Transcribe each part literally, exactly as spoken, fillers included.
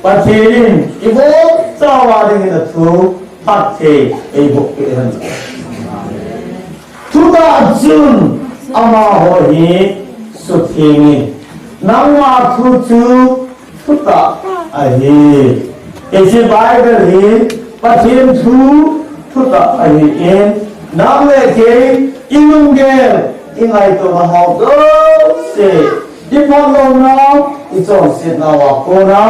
Pathen in ibonchauva dingin athu phatthei eiboh peh hen. Thutah chun amaho hi suthengin, nangma thu chu thutah ahi. Hiche Bible hi Pathen thu thutah ahin, nang le kei ilunggel, ingaitona ho jouse, iphotlounau, ichonsetnauva kona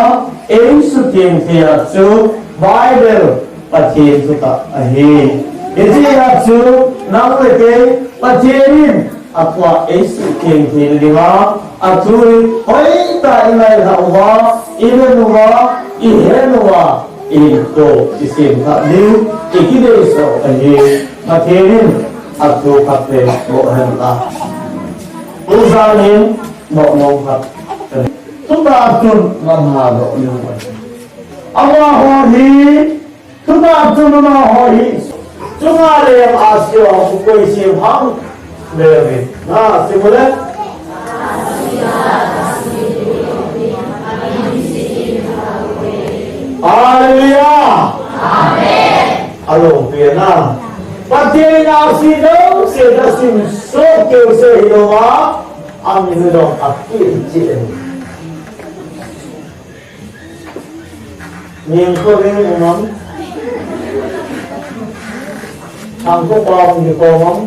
eisutheng thei a chu Bible Pathen thutah ahi. Hitia chu nang le kei Pathen in athua eisutheng theina dinga athu hi hoitah a ingailhah uva, iven uva, ihen uva, ihinkho isemthah diu ikideisah u ahi. Pathen in athu phatthei boh hen lang. Tujan in nohnom khat. Thutah chun nangma doh diu ahi. Amaho hi Thutah chun amaho hi chunga leng ahsi u koi sim ham? Leng in. Na, sim le. Hallelujah. Amen. Along pi na. Pathen in ahsi jouse asim soh keu seh hilou a, amin jong akihil cheh. Ningkho ring umam. Thangkho pao ni ko mam.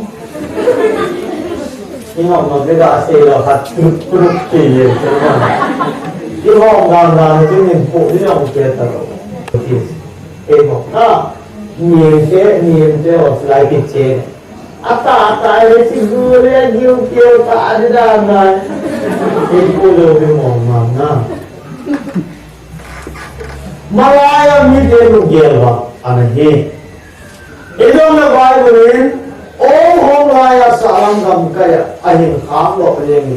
Inam ma bida se la khat truk truk ti ye. Ihom dan dan ti ning ko ni ong ke ta lo. Ti. Ei mo na. Ni se ni se o slai ki che. Ata, ata, eh, si gure, giu, kiu, ta, adi, da, da. Eh, pulo, bi, mo, ma, na. Malaya mite lunggel uva ana hi. Ijong le Bible in, o hom laiya salam gam kaiya, ahin kham lo leng.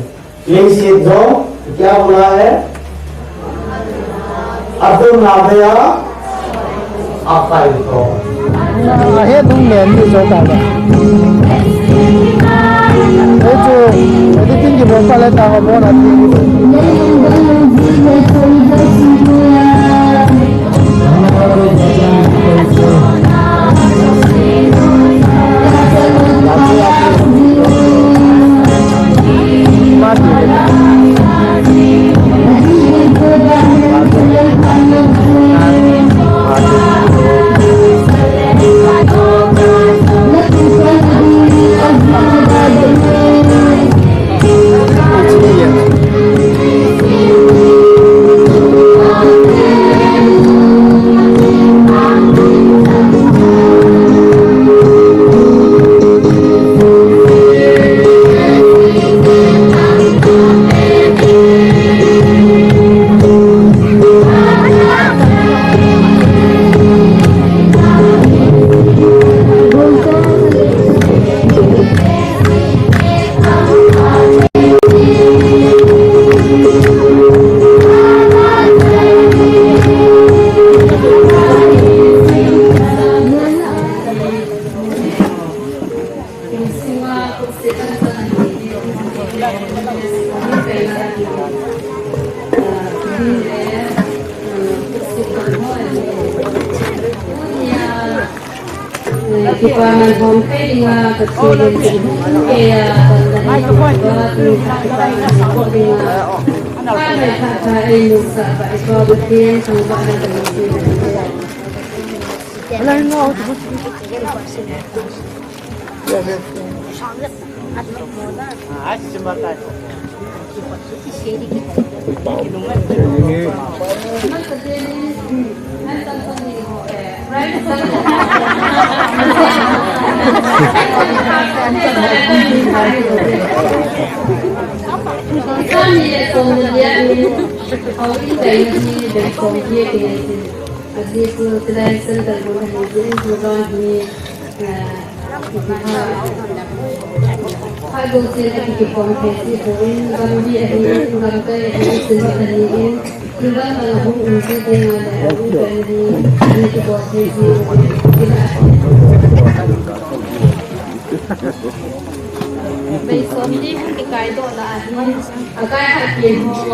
Leiset jong, kya bula hai? Atum na bhaiya, akai to. Ahe tung len ni jo ta ba. Ei chu, editing ki bol pa le ta ba bon ati. Kipaman hom pe dinga, Pathen in hom pe a, Pathen in hom pe dinga. Pathen in hom pe dinga.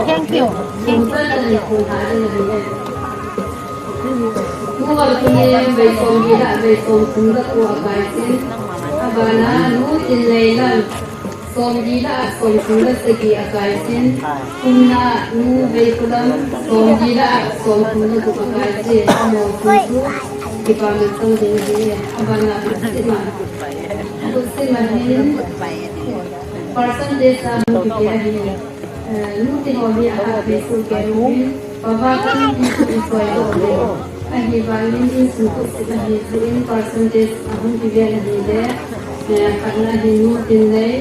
Thank you. Nu Valkhunei, vei somli le vei somthum le ko akai sin. Abana Nu Tinleilam, somli le somthum le sagi akai sin. Thumna Nu Veikhulam, somli le somthum le gup akai sin. Amaho chu kipa manchah ding ahi. Abana Sima. Sima hin percentage a hung kipe ahi. Eh, Nu Tinleilam hi ahat pi su ke uvin, pava kan pi su isoi doh le. Ahivangin insung kut sit ahi jeh in percentage ahung kiven ahile, eh, khatna hi Nu Tinlei,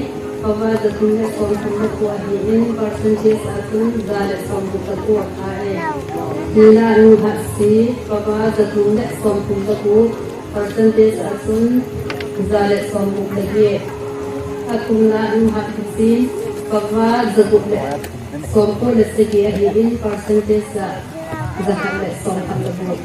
pava jathum le somthum le ko ahin, percentage a chun ja le somgup le ko ahi. Nina Nu Hatsi, pava jathum le somthum le ko, percentage a chun ja le somgup le get. Athumna Nu Hathusin, pava jagup le somko le sagi ahin, percentage a jakhat le somkhat le gup.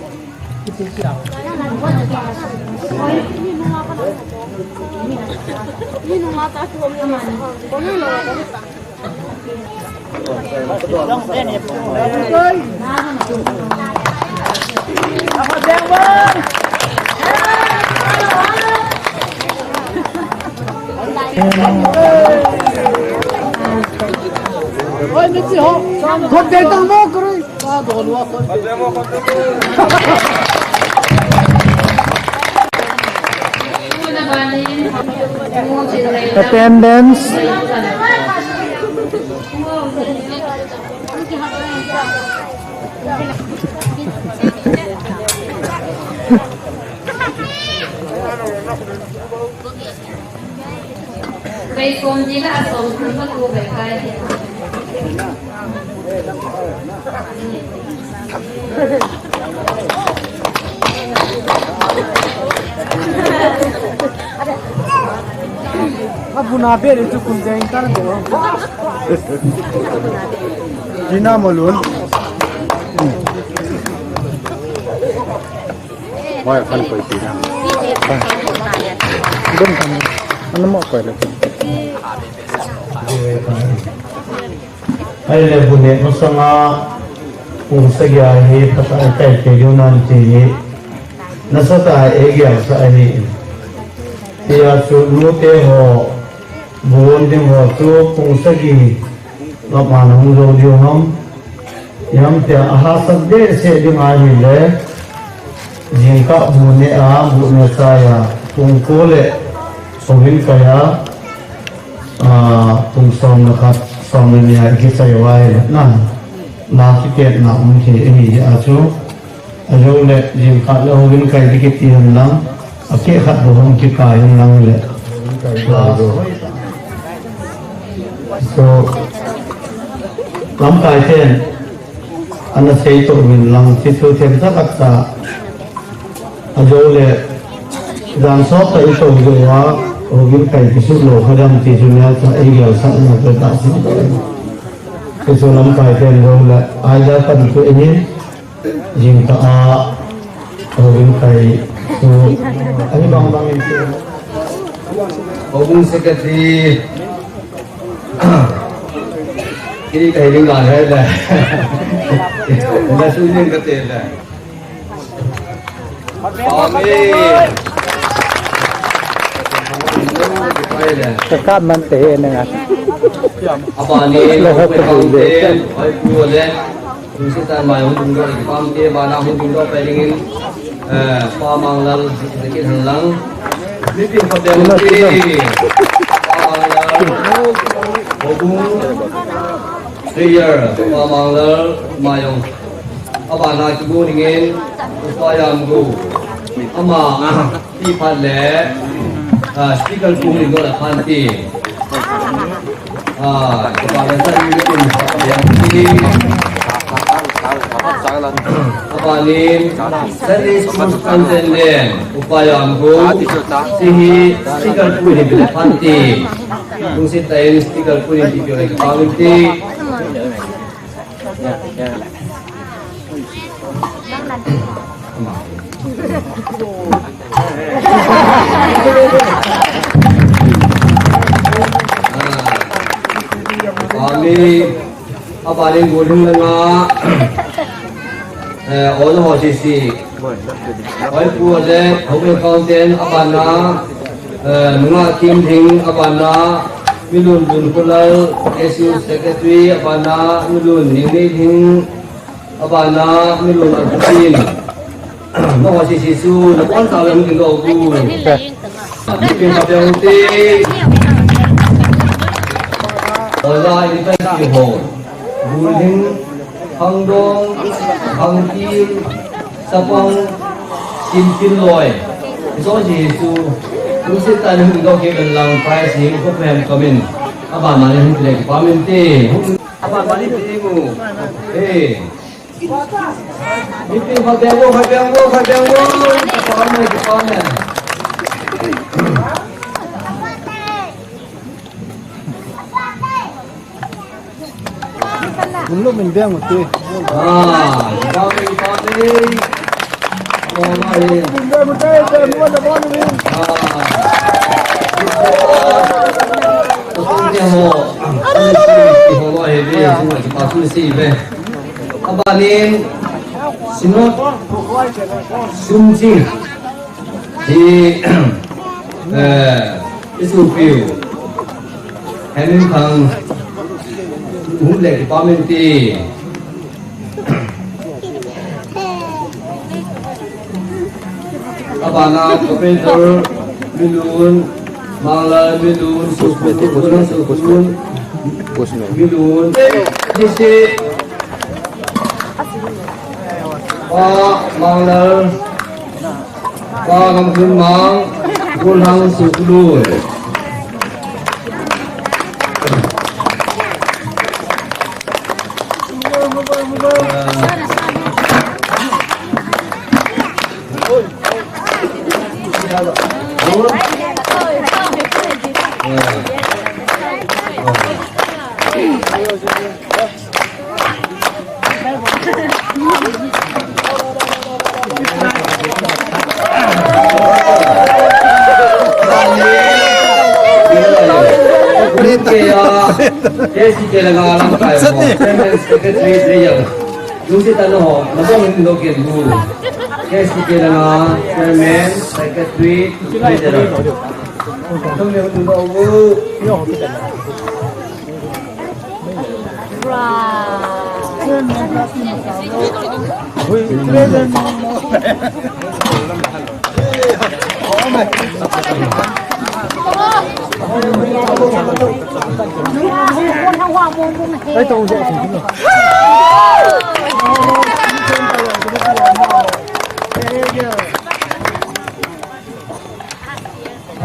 Attendance. Vei somli le somthum le ko akai. Abuna be le chu kun jeng tar do. Dina Malun. Hoi, khan koi ti na. Dum khan. Ana mo koi le. Ahile bu ne masanga pung sagi a hi phatah a kai kei diu nan ti hi. Nasatah a eigel sah ahi. Tia chu nute ho, bu on ding ho chu pung sagi Lama na hung jou diu ham. Iham tia ahahsat behseh ding ahile, jingkah bu neh a, bu neh chai a, pung ko le sawm in kai a, a, pung sawm le khat, sawm le ni a kichai uva ahile, na, la kitetna um thei ahi jeh a chu. Ajou le, jingkah le houin kai ding kiti hen lang, akeh khat bou hung kikai hen lang le. So, lamkai ten, ana sei toh uvin lang, ti thu themcha khat cha. Ajou le, jan sot tah i tou jou a, houin kai kisut lou kha ding ti chu neocha, eigel sah na pe ta si. Ti chu lamkai ten jou le, aida pan tu ehin, Jingkah a, houin kai chu, ahi bang bang in chu. Houbung secretary, kini kai ding la hai le. Na su ding kate le. Amen. Ka kap man te he na nga. Abani, lo ha ko de. Ai ku le. Lungset tah in mai hung dungdoh le kipah ute, bana hung dungdoh pai dingin, eh, Pa Manglal, Zakit Hanlang. Mipi khote ute, Pa Manglal, Houbung Prayer, Pa Manglal, Mayong. Abana kigo dingin, Upa Yamgo. Ama, Ti phat le, ah, speaker pu ni go la phan ti. Ah, ti phat le sa ni tin sa yang ti. Apanin, Sunday School Superintendent, Upa Yamgo, ti hi speaker pu ni la phan ti. Lungset tah in speaker pu ni ti pio le phan ti. Amin. Abani golin langa. Eh, Ol Ho Sisi. Oi, Pu le, Home Accountant, abana, eh, Nunga Kim Thing, abana, Milun Bun Kulal, S U Secretary, abana, Milun Ningmei Thing, abana, Milun Arkutin. Nunga Sisi su, na kon sa le, Milun Dogu. Mipin Papiang Te. Ola, ini kan si ho. Building. Khangdong, Khangtil, Sapong, Kimkil Loi. Hicho hi chu, lungset tah in hung doh kei uvin lang prize hi ko phem kamin. Abana hin le kipamin te. Abana hin te mu. Eh. Mipin pha beng wo, pha beng wo, pha beng wo. Kipamin, kipamin. Mun lo min beng u te. Ah, kipamin, kipamin. Min beng u te, te, mun lo min. Ah. Kipamin ho. Kipamin ho, he, be, sung, kipamin si, be. Abanin, Sinot, Sumjing. Hi, eh, isu piu. Hemin khang. Hum le kipamin ti. Abana, Carpenter, Milun, Mangla, Milun, Sukun, Sukun, Milun. Sisi. Pa, Mangla. Ka Ngamkhun Mang, Golhang Suklui. K C K le nga lamkai ho, Chairman Secretary Riyang. Lungset tah in ho, nabang in lo ken bu. K C K le nga, Chairman, Secretary, Treasurer. Tum le tum lo bu.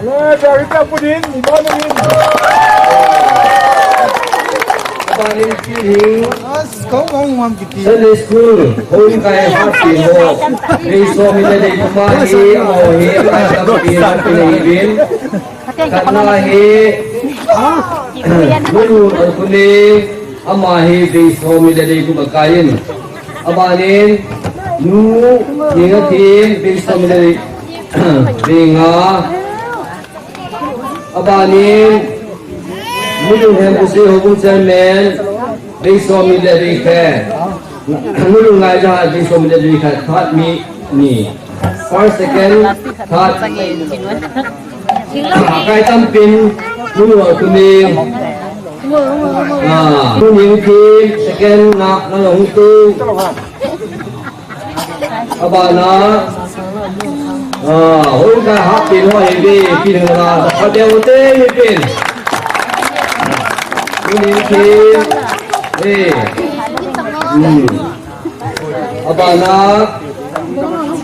Hello, Director Putin, Ibrahim. Ibrahim Putin. As, kau mau ngam kiti. Sunday School, home kai hati mo. Ni so mi le dei kuma hi, mo hi, kai hati hati ni bin. Katna hi. Nunu Alkuni. Ama hi Beisomi le dei kum akai in. Abanin, Nu Ninga Thim, Beisomi le dei, dei nga. Abanin, Nunu Hemkusi Houbung Chairman, Beisomi le dei khat. Nunu Ngaijahal, Beisomi le dei khat, khat mi, ni. First, second, third. Akai tampin, Nu Alkuni. Ah, Nu Ningthim, second na, na long tu. Abana. Ah, hoi ka hapin ho hebi, pin na, sa pade hote mi pin. Nu Ningthim. Eh. Hmm. Abana,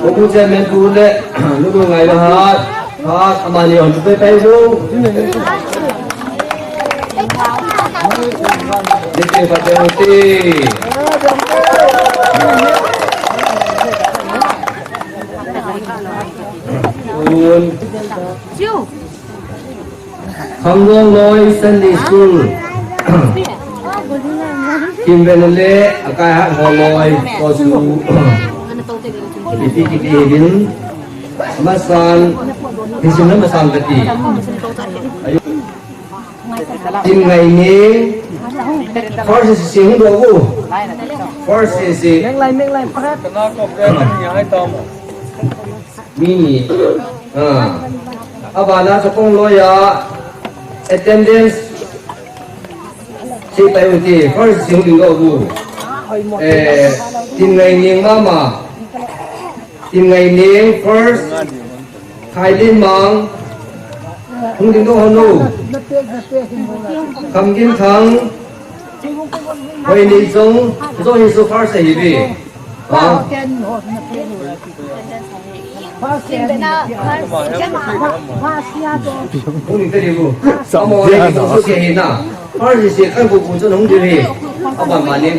Houbung Chairman pu le, Nunu Ngaivahat, hat, amani hon pe pe lu. Nite pate uti. Un. Khangdong Loi Sunday School. Kimven le akai hat ho loi ko su. Iti kiti hin. Masan. Hisin masan kati. Ayu. Tin Ngai Neng. First C C hung doh u. First C C. Neng lai, neng lai, pakat. Mi ni. Ah. Abana Chapong Loi a attendance. Sei pai u ti. First C C hung doh u. Eh, Tin Ngai Neng mama. Tin Ngai Neng first. Khai Lin Mang. Hung ding doh hon u. Kham Gin Thang. Hoi Nei Chong. Zo hi so first ahi ve. Ha. Hung ding te di u. Amo hi so ke hi na. First C C kan bu bu chun hung ding hi. Aban ma ni.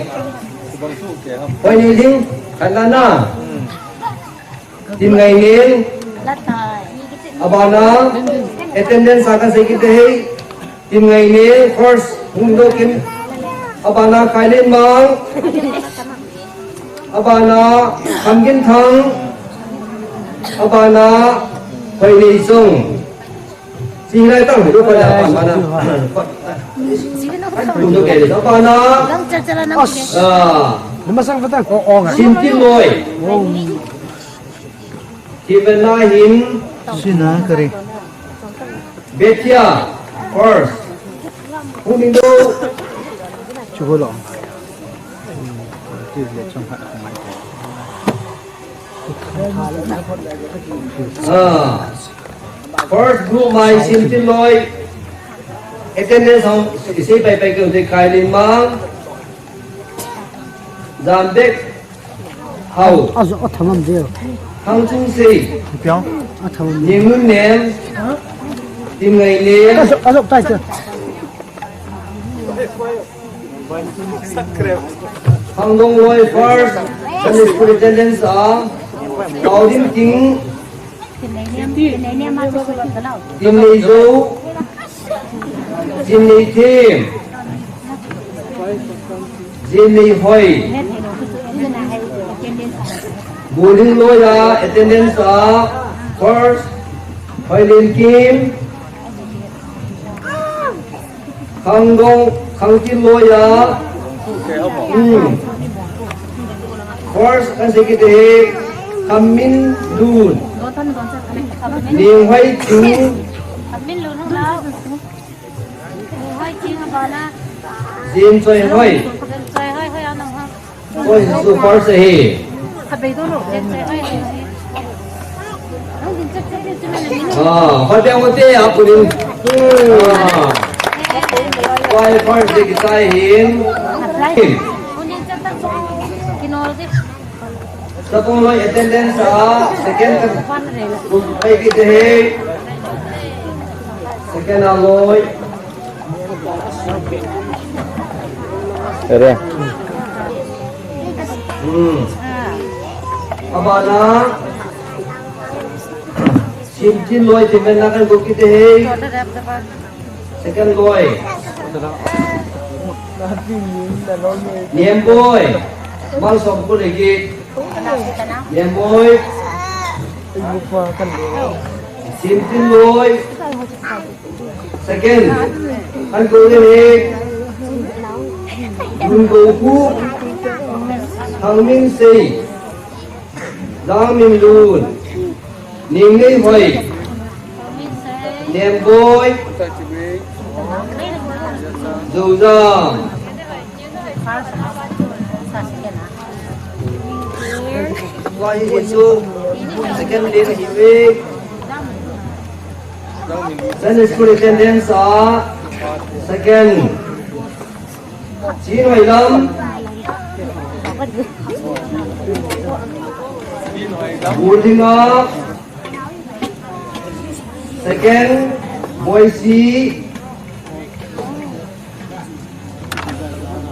Hoi Nei Ding. Kan na na. Tin Ngai Neng. Abana. Attendance a kan sei kit e. Tin Ngai Neng first hung doh in. Abana Khai Lin Mang. Abana Kham Gin Thang. Abana Hoi Nei Chong. Si lai tang hidu pada abana. Hung doh ke abana. Ah. Nama sang patang. Oh, oh, ngai. Sin Tin Loi. Ti ven na hin. Sina kari. Bethia first. Hung ding doh. Chuho lo. Ti le chong ha. Ah. First group mai Sin Tin Loi. Attendance hung sei pai pai ke u te Khai Lin Mang. Zambek. Hao. A zo, a thangam de. Thang Chung Sei. Piang. A thangam de. Neng Ngun Nem. Tin Ngai Neng. A zo, a zo tai te. Khang Dong Loi first. Sunday school attendance a. Tao Dim Ting. Tin Nei Zo. Tin Nei Thim. Tin Nei Hoi. Boarding Loi a attendance a first. Hoi Len Kim. Khang Dong, Khang Tin Loi a. Hmm. First kan sei kit e. Kham Min Lun. Ning Hoi Chung. Jin Choi Hoi. Hoi, su first ahi. Ah, hoi, piang u te, a punin. Ah. Hoi, first ding kitai hin. Chapong Loi attendance a, second ka. Hoi kit e. Second a Loi. Ere. Hmm. Abana. Sin Tin Loi, Tin Ven na kan go kit e. Second Loi. Niam Boi. Mal som ko legi. Niam Boi. Sin Tin Loi. Second. An ko le he. Lun ko ku. Thang Min Sei. Dang Min Lun. Ning Nei Hoi. Niam Boi. Zozam. Lai hi chu second lane ahi ve. Sunday school attendance a second. Chin Hoilam. Boarding a second. Boise.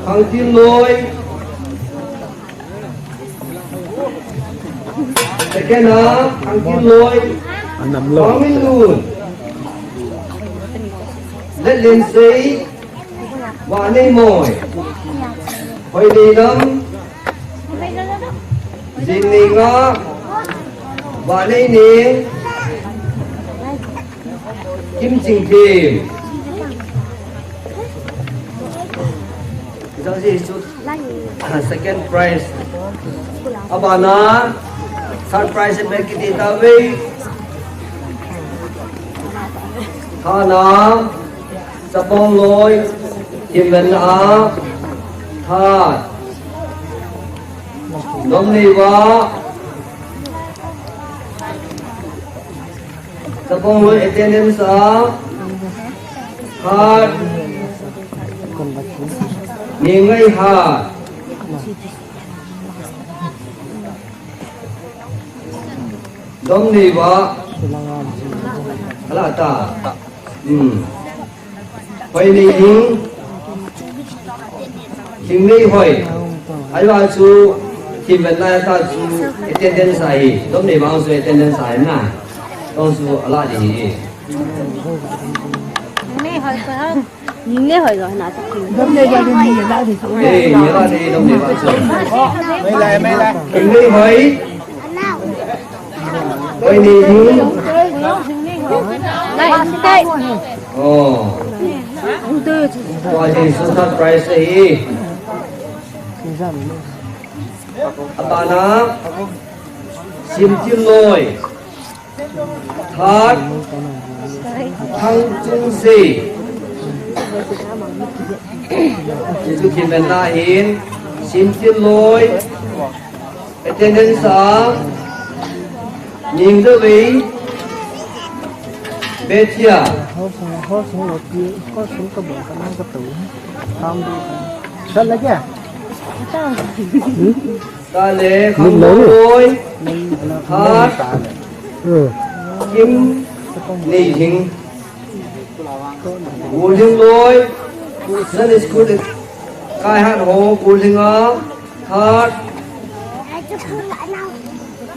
Khangtin Loi. Second a, Khangtin Loi. Anam lou. Khangmin Lun. Letlinsei. Vanei Moi. Hoineilam. Jinneinga. Vanei Neng. Kimchingthim. Jang si chu, ah, second prize. Abana, third prize me kiti ta ve. Thana, Chapang Loi, Kimven a, third. Dom Neiva, Chapang Loi attendance a, third. Ningai ha. Dom Neiva. Ala ta. Hmm. Hoi Neihing. Hing Neihoi. Aiva chu, Kimven a ta chu, attendance ahi. Dom Neiva chu attendance ahi na. Dom chu ala di hi. Hing Neihoi ko ha. Hing Neihoi ko na ta. Dom Neiva ni ni la di. Eh, ni la di Dom Neiva chu. Hing Neihoi. Hoi Neihing. Oh. Tua hi third prize ahi. Abana, Simthil Loi. Third, Thangchungse. Hichu Kimven a hin, Simthil Loi. Attendance a, Ningzawei, Bethia. Hol sung, hol sung lo pi, hol sung ka bol ka nang ka to. Kam do ka. Sat la kya? Kale, Khangdong Loi, Hat, Kim, Neihing. Guling Loi, Sunday School, Kaihat Ho, Guling a, Hat,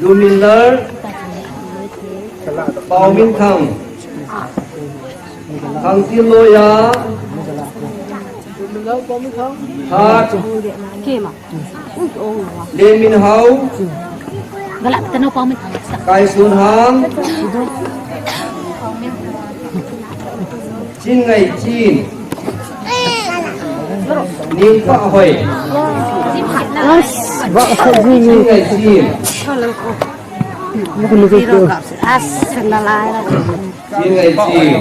Luminlar, Paominthang, Khangtil Loi a, Hat, Lemminhao. Galak tano Paominthang. Kaisunhang. Chinngaiching. Ningpahhoi. Chinngaiching. Zero cups. As, nalai. Chinngaiching.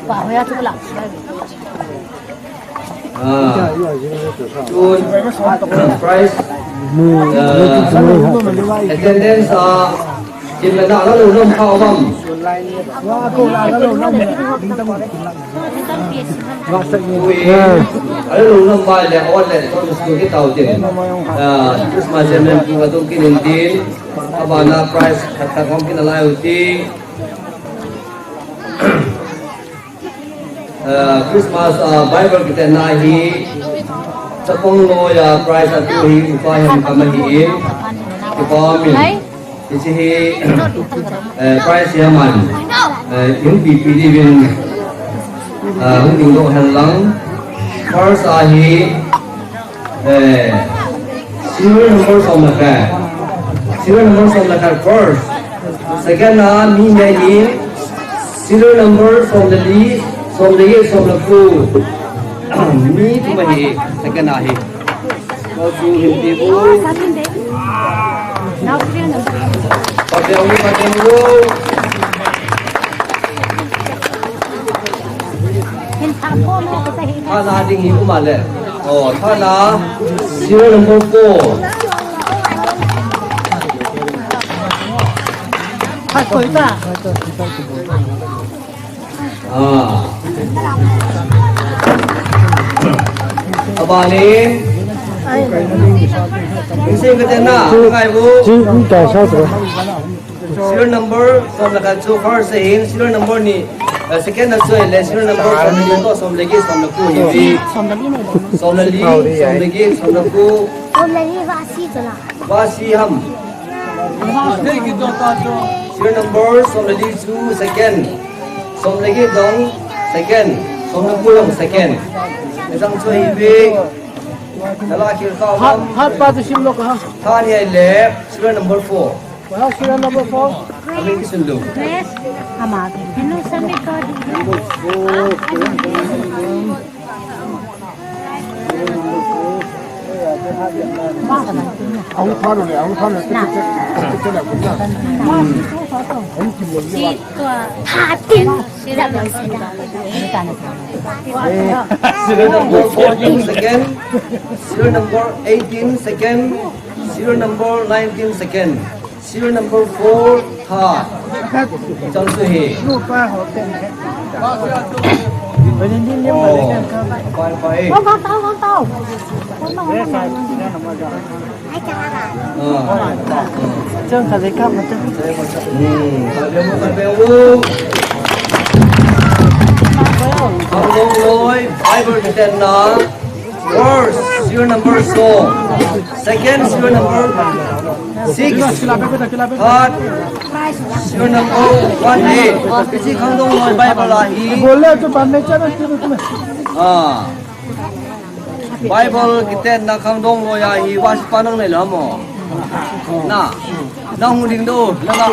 Pahhoi a chu galak. Ah. Tun, prize, ah, attendance a, kin la na lo nom kha bam. Ui, a lo nom bai le, on le, to school ki tau tin. Ah, Christmas chairman pu ka tung kin in tin. Abana prize khat khat hong kin alai u ti. Ah, Christmas, ah, Bible kitetna hi, chapang loi a prize atu hi, upa hi kama hi, upa min. Hiche hi, eh, prize hi aman, eh, hung pipi diuvin, ah, hung dingdoh hen lang. First a hi, Eh, serial number som le khat. Serial number som le khat first. Second a mi ni ahi. Serial number som le li, som le get, som le ko. Mi thum ahi. Second a hi. Ko chu hin ti bu. Pateu, pateu. Thana ding hi um a le. Oh, thana serial number four. Ah. Abani. Isi ka tena, ngai bu. Serial number som le khat chu first ahin, serial number ni, eh, second a chu le, serial number som le ni to, som le get, som le ko hi. Som le li, som le get, som le ko. Som le li va si chu la. Va si ham. Serial number som le li chu second. Som le get jong second. Som le ko jong second. Jang chu hi ve. Nala khel kha ham. Hat pa chu sim lo ka ha. Tha ni ai le, serial number four. Well, serial number four. Amin kisun lo. Yes. Ama. Hello, Sunday God. Number four. Number four. Ahung phan le, ahung phan le. Serial number fourteen second. Serial number eighteen second. Serial number nineteen second. Serial number four, third. Chang su hi. Oh, bye bye. Ah. Chang ka le ka ma chang. Hmm, ka le mo, ka le mo. Khangdong Loi, Bible kitenna. First, serial number song. Second, serial number six. Third, serial number one eight. Hiche Khangdong Loi Bible ahi. Ah. Bible kitenna Khangdong Loi ahi, vasipa nang nei lou mo. Na, nang hu ding do, na na.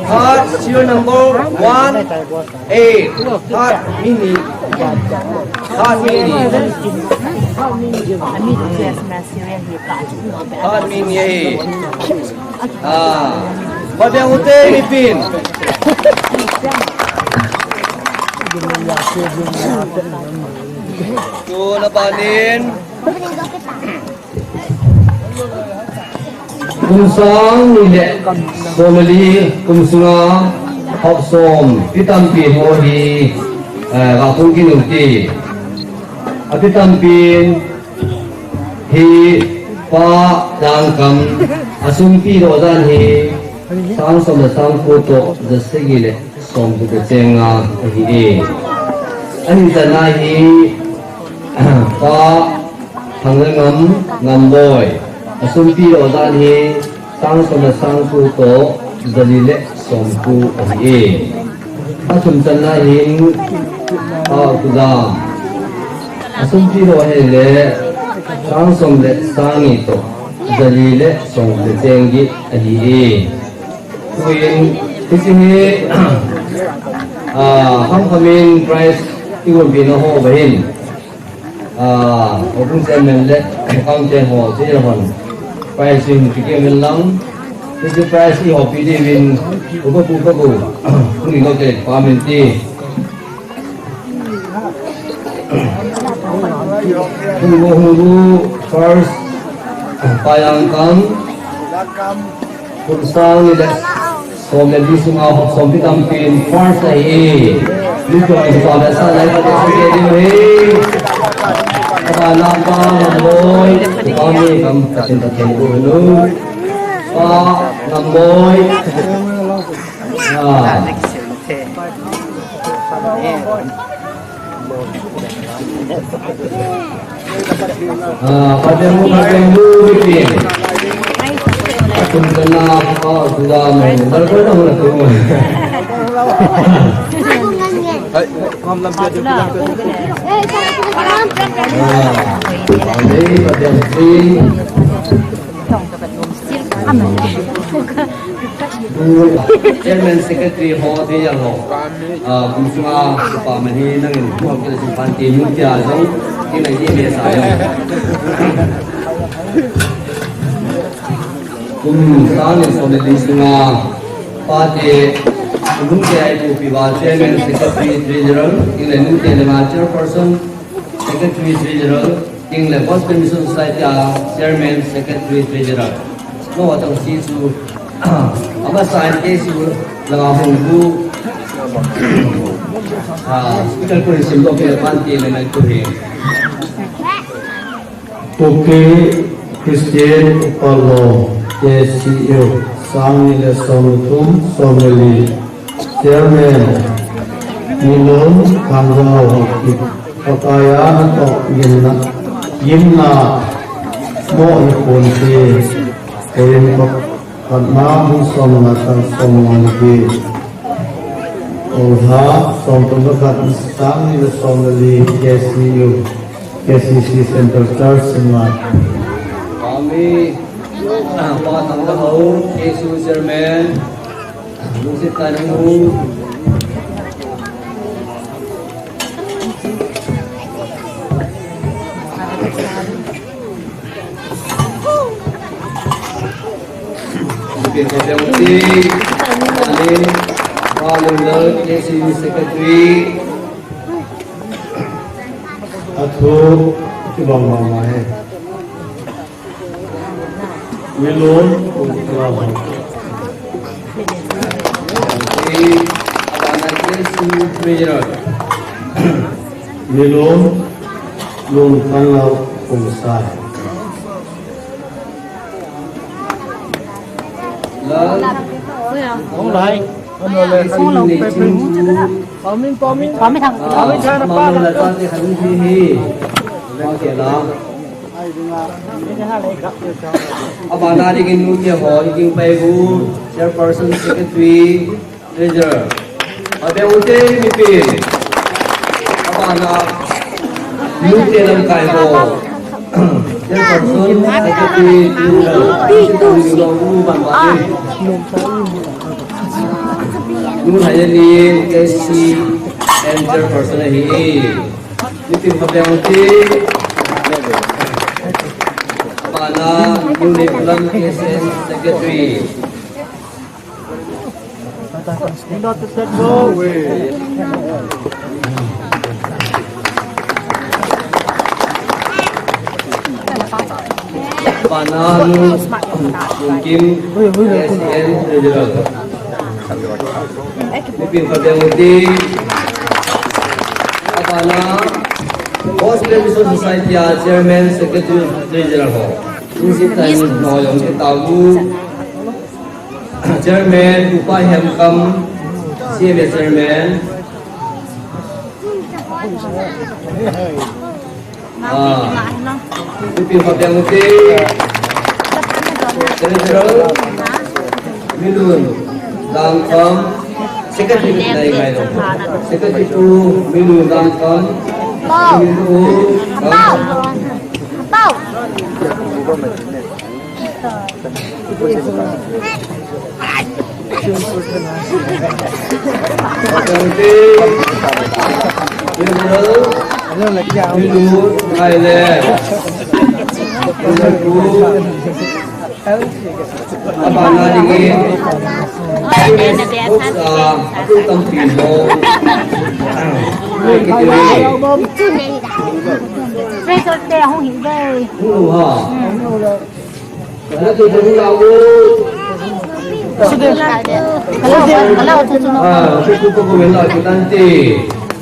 Third, serial number one eight. Third mi ni. Third mi ni. Third mi ni. Ah. Pabeng ute ni pin. Tuna panin. Kum sang ni le som le li kum sunga hop som, pi tampi ho hi, eh, ga phung kit u ti. Api tampin hi pa dangkam asumpi doh dan hi sang som le sang ko toh ja sagi le som gup le cheng nga ahi e. Ahin channa hi pa Thangngam Ngamboi asumpi doh dan hi sang som le sang ko toh ja li le som ko ahi e. Athum channa hin pa Kudam asumpi doh hi le sang som le sang ni toh ja li le som gup le cheng gi ahi e. Tuin, hiche hi, ah, hamham in prize i gonpina ho uva hin, ah, houbung chairman le accountant ho chu hon prize in kiti min lang. Hiche prize i hopi diuvin, upa pu pa pu, kuni lo te pa min ti. Hungbu, Hungbu first, pa Yangkam, kum sang ni le som le li sunga hop som pi tampin first ahi. Ni to ni pa le sa lai pa de su ke di hi. Pa Lampa Ngamboi, pa mi kam ka tin ta ken bu nu. Pa Ngamboi. Ah. Ah, patemu, patemu, bikin. Atum kena, oh, sudah mau. Baru kau dah mulai tu. Hai, kom lam pia, kom lam pia. Ah, patemu, patemu. Chairman Secretary ho te jong ho. Ah, kum sunga pa man hi nangin mo ke su pan ti nu tia jong, ti nai ti me sa jong. Kum sang ni som le li sunga pa te, nu te ai pu pi va Chairman Secretary Treasurer, ti le nu te le ma Chairperson, Secretary Treasurer, King le Gospel Mission Society a Chairman, Secretary, Treasurer. No, atang si chu, ama sign ke si langa hung bu. Ah, speaker ko sim lo ke pan ti le mai tu he. Kuki Christian Upalo, K C U, sang ni le som thum, som le li. Chairman, Nilum Khangjao Haokip, Pakai a natoh gimna, gimna mo i pon te, koin ko khatna bu som nga tang som nga ni te. Oha, som thum le khat, sang ni le som le li, K C U, K C C Central Church, Singngat. Kami, ah, Pa Thangdahou, K C U Chairman, Lungset Tainang nu. Secretary. Athu kibang mama e. Milun, Milun, Lungthang Lal Kungsai. Hung lai. Hung lai. Hung lai. Hung lai. Hung lai. Abana dingin nu te ho, Iging Paibu, Chairperson, Secretary, Treasurer. Abeng ute mipin. Abana nu te lamkai ho, Chairperson, Secretary, Treasurer. Nu Haiyani, S C and Chairperson ahi. Nitin phaten uti. Abana, Nu Nepulam, S N Secretary. Abana, Nu Kim, S N Treasurer. Nipin phaten uti. Abana, Gospel Mission Society a Chairman, Secretary, Treasurer ho. Insitan ho jong kitao u. Chairman, Upa Hemkam, C M A Chairman. Ah, Nipin phaten uti. Treasurer, Milun Dangkam. Secretary nai ngai lo. Secretary two, Milun Dangkam. Milun, ah. Treasurer te hung hi ve. Hello, hello, hello, hello.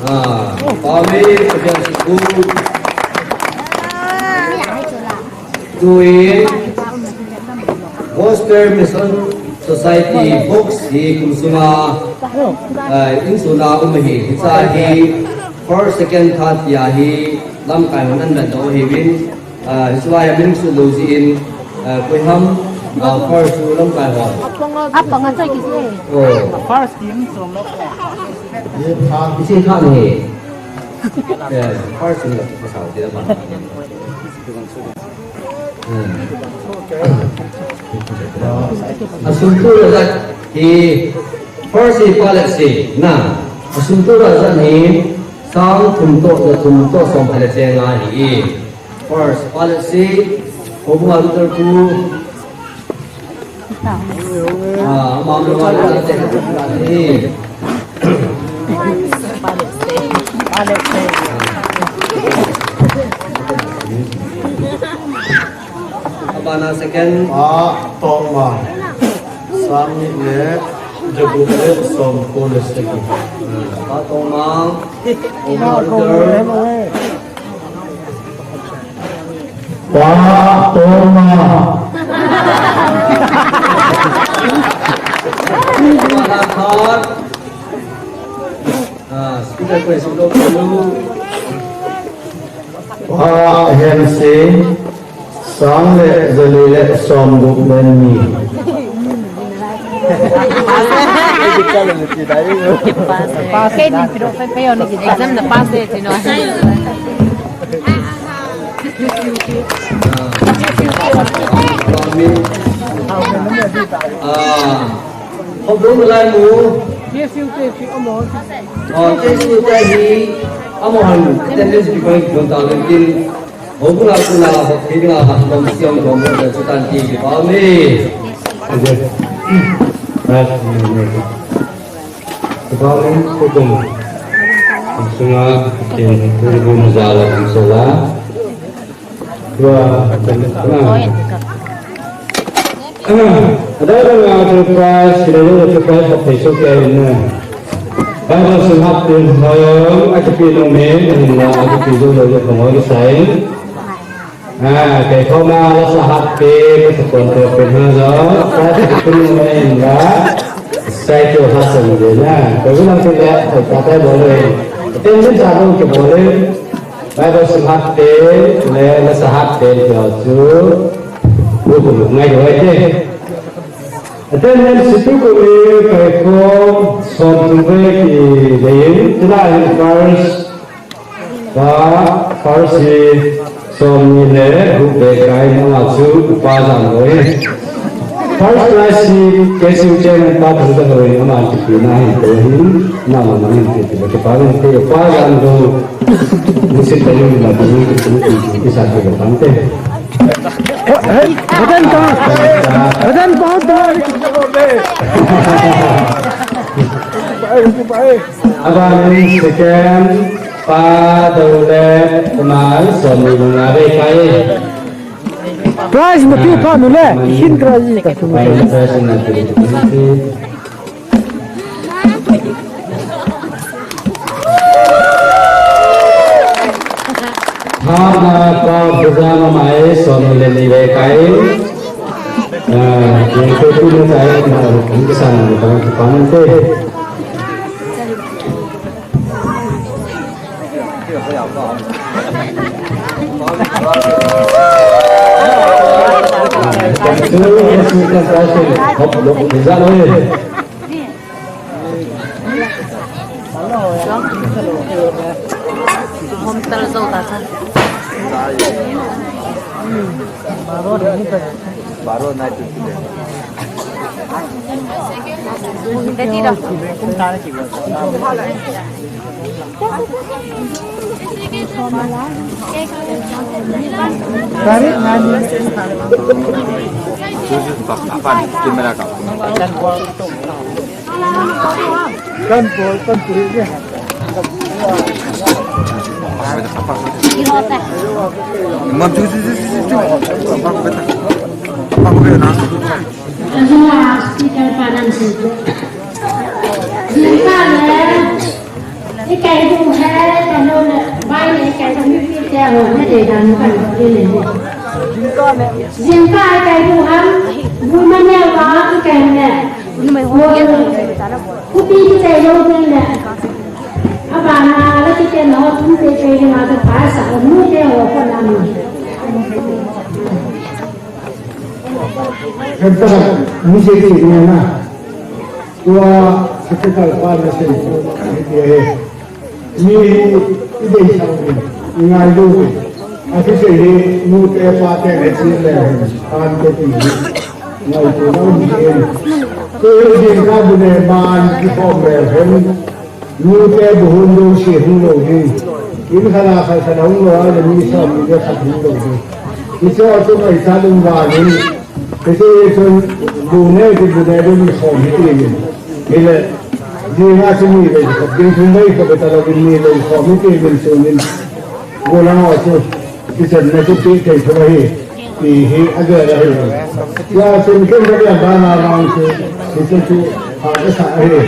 Ah, Pame, Pathen siku. Tui, Gospel Mission Society box hi kum sunga, ah, insung a um ahi, hiche hi first, second, third tia hi lamkai hon anvet doh ahiuvin, ah, hiche lai a min su lo jin, ah, koi ham, ah, first chu lamkai hon. Apang a chai kiti. Oh. First team som lo. Ye pha. Isi kha ni. Eh, first team lo, pasal dia apa? Asumtu rajat hi first hi pa le si na. Asumtu rajat hi sang thum toh, ja thum toh, som pha le chenga hi. First pa le si, houbung a tutor pu. Ah, mama le rajat hi. Abana second. Pa Toma. Sang ni le, jagup le, somko le sagi. Pa Toma. Order. Pa Toma. Abana third. Ah, speaker question lo. Pa Hemsing, sang le jali le somgup le ni. Exam na pass de, you know. Ah. Houbung lai mu. J S U te si amo. Oh, J S U te hi amo han. Attendance bi koi don ta lin. Houbung a kuna ho kina ha dom siam dom dom chutan ti ki pa me. Last minute. Sebaolen tukum. Sunga kin tukum jala kin sola. Tua, ah. Ah, adai la nga tu prize, kile tu prize, okay, so kya na. Bible sim hat tin hoyong, akipi no me, na akipi jo lo jo ko mo sai. Ah, kei koma la sa hat te, ka sa kon to pe ha jo. Sa te kun no me inga. Sai to ha sa mo de na. Ko na te le, ko ta ta bo le. Ten min sa ko ke bo le. Bible sim hat te, le la sa hat te, le chu. Bu ku ngai de wai te. Attendance situ ko le kai ko som tu ve ki de yin. Tuna in first. Pa, first hi som ni le hu ve kai na ma chu pa jan lo e. First prize hi K C U chairman pa President Roy Aman Kipina hi to hi na ma ni ti ti ti pa ni ti pa yan do ni si ta ni ma ti ni ti ti ti sa ti ta te. Badan pa, badan pa to. Aba ni second pa do le ma som ni ma ve kai. Prize ma pi pa nu le, hin kra ji ka tu. Thana pa bujana mai som le ni ve kai. Ah, ni ko tu na kai na ko san na ko pan te. Azua speaker pa nang si. Jingkah le, ikai bu he, kanu le, bai le ikai bu mi pi te ho, ne de dan kan ko le. Jingkah ikai bu ham, bu ma ne wa ikai ne. Kupi ki te lo de le. Abana la ki te no, tum te te ma te pa sa, mu te ho ko na mu. Heta, mi se ti ni na. Tua, secretary pa na se, ni ti he. Mi, i de sa ni, ngai do ni. A ti se ni, nu te pa te ni ti le, an te ti ni. Ngai do na ni e. Ko ye din ka bu ne ma an ki ko me he. Nute bu hung lou si hung lou ding. In khat a khat khat hung lou a le mi som ni le khat hung lou ding. Hiche a chu ngai cha lung va ding. Hiche chun bu ne ki bu ne ding mi khom hi ti ding. Hile, ding a chu mi le khat ding thum mai khat ta lou ding mi le khom hi ti ding chu min. Bu lang a chu, kichenna chu ti thei thou ahi. Ti hi a gel ahi. Tua chun ken ka gel dan a vang chu, hiche chu, a, ka sa ahi.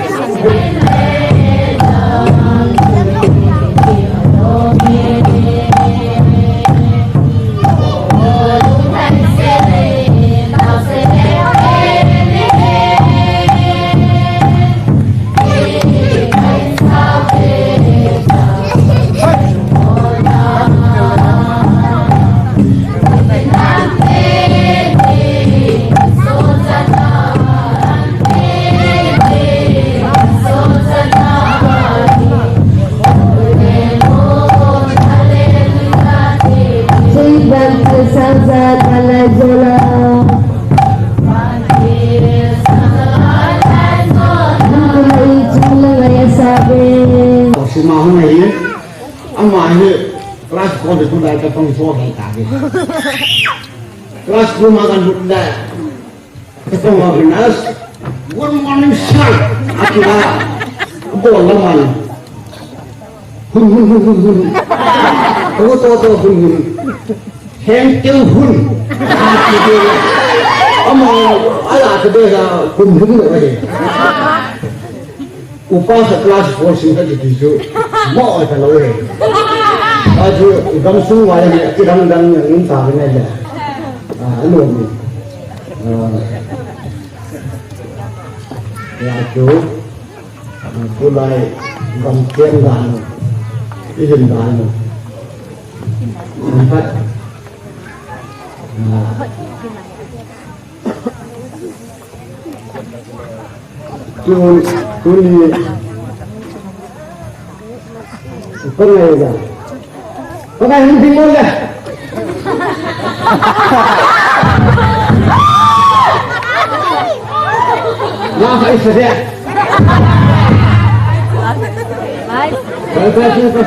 Sima hung ahi, ama hi class four le tun lai ka pang four hai ta ke. Class two ma kan lut lai. Ka pang wa nas. Good morning, sir. Ati la. Ko la man. Hun, hun, hun, hun, hun. Ko to to hun, hun. Thank you, hun. Ati la. Ama, ala te be la, hun, hun, hun. Upa sa class four sing ka ti ti chu. Mo ta lo e. Achu, i gamsung va ya, i dang dang ya, in ta ne le. Ah, ano ni. Ah. Ya chu. Ah, tulai gam chen dan. I hin dan. Sampat. Ah. Tun, tuni. Pangai ga. Pangai hin ding mo le. Na, hai se de. Hai, hai, hai, hai.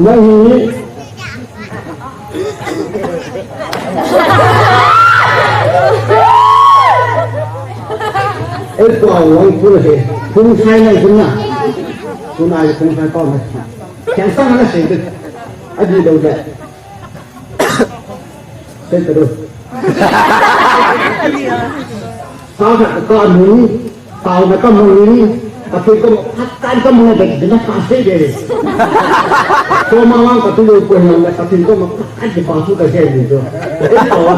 Nahi. Ei pa wang pun he. Pun sai na pun na. Pun ai pun sai pa na. Kian sang na sei de. Adi lo de. Sei de. Sa ka ka ni. Tao na ka mo ni. Ka ke ko ka ka mo de de na ka sei de. Ko ma wang ka tu lo ko na ka ke ko ma ka ke pa tu ka sei de. Ei pa wa.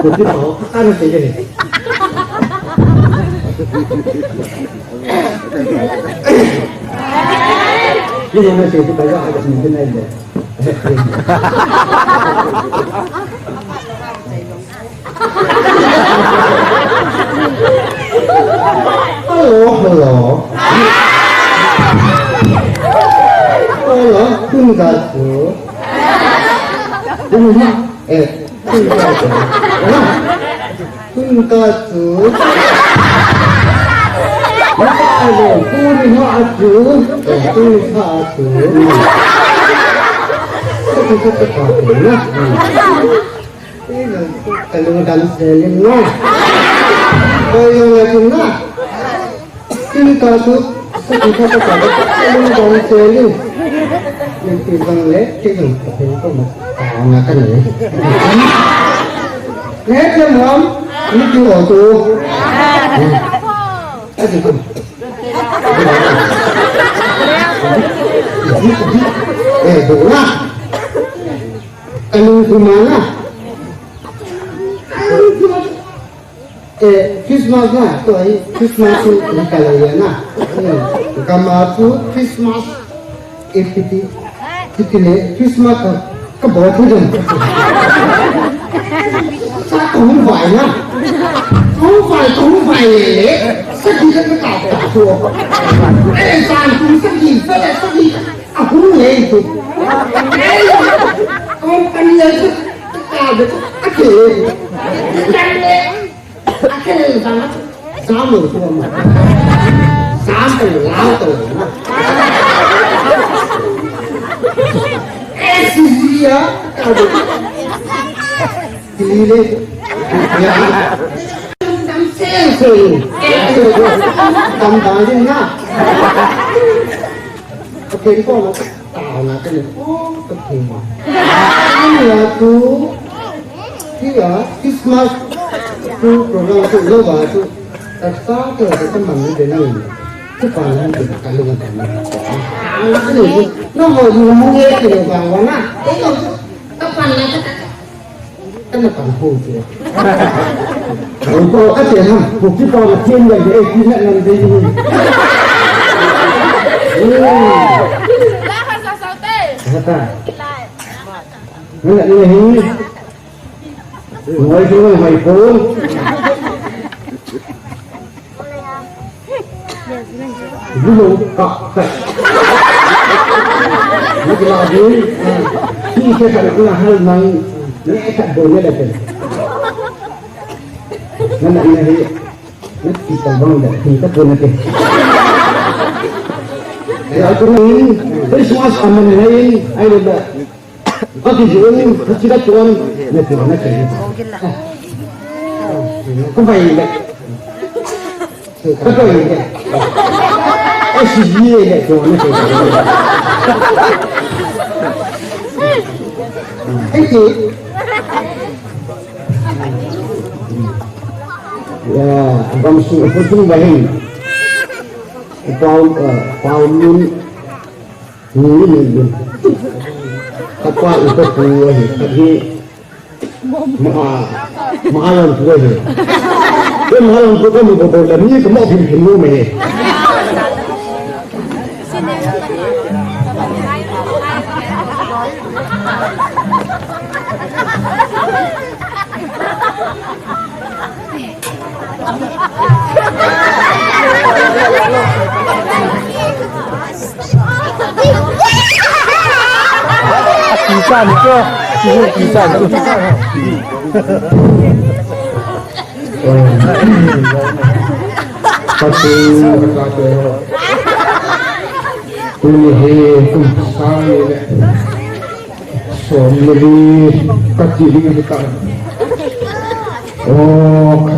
Ko ti pa wa ka na sei de. Ni na sei de ka ya ka ni de na de. Hello, hello. Hello, tun ka chu. Tun ha, eh, tun ka chu. Tun ka chu. Hello, tun ha chu. Eh, tun ha chu. Tun ka chu. Ka lungdam selin na. Koi lung a chun na. Tin ka tu, sa tin ka ta ka, ka lungdam selin. Ni ti bang le, ti bang ka tin ko ma. Ka na ka ni. Ne te mom, ni ti o tu. Ka ti ko. Eh, bu na. Ka lungdam na. Eh, Christmas na, to ai, Christmas chu ni ka lo ya na. Hmm, ka ma chu Christmas, eh, piti, piti le, Christmas ka, ka bo thu dem. Sa ka hung vai na. Hung vai, ka hung vai le le. Sa ki ka ka ka thu. Eh, sa tu sa ki, sa le sa ki. Ahung le tu. Eh, company le tu. Ka ka ka ke. Ka le. Akhel jam, jam lo tu ma. Jam to la to na. Eh, si ya, ka do. Ti le. Ya. Tam se se. Tam da na. Okay, ko. Tao na ka ni, oh, ka thei ma. Ani la tu, ti a, Christmas tu program tu lo ba tu, ta sa tu ka ta man ni de na ni. Tu pa na ni ka lu ka ni. Ani, no mo ni mo ye ki lo ba wa na. Ei lo, ta pa na ka. Kana pan ho chu. Ko ka che ha, ko ki pa la tien ya ye ki na nan de ni. Hata. Nana ni hi. Noi chu noi ko. Gulo ka ka. Ni la di. Ki ke ka na hal nang. Ni ka do ne le ke. Nana ni hi. Nati ka bang le, ti ka pun nati. Ya, tu ni, Christmas aman hai, ai le. Kati jing, kati ka tuan, nati, nati. Ko bai le. Ka bai le. Ai si ji le, tuan, nati. Ai ti. Ya, gamsung, gamsung bahin. Pau, eh, pau nun, nun, nun, nun. Kapa upa pu ahi, kati ma, ma alam pu ahi. Ke ma alam pu kamu ko bola ni kamo pin pin mo me. Kisan ko, kisan ko. Pati, pati. Tuni hi kum sang ni le. Som ni li kati ding hi ta. Oh.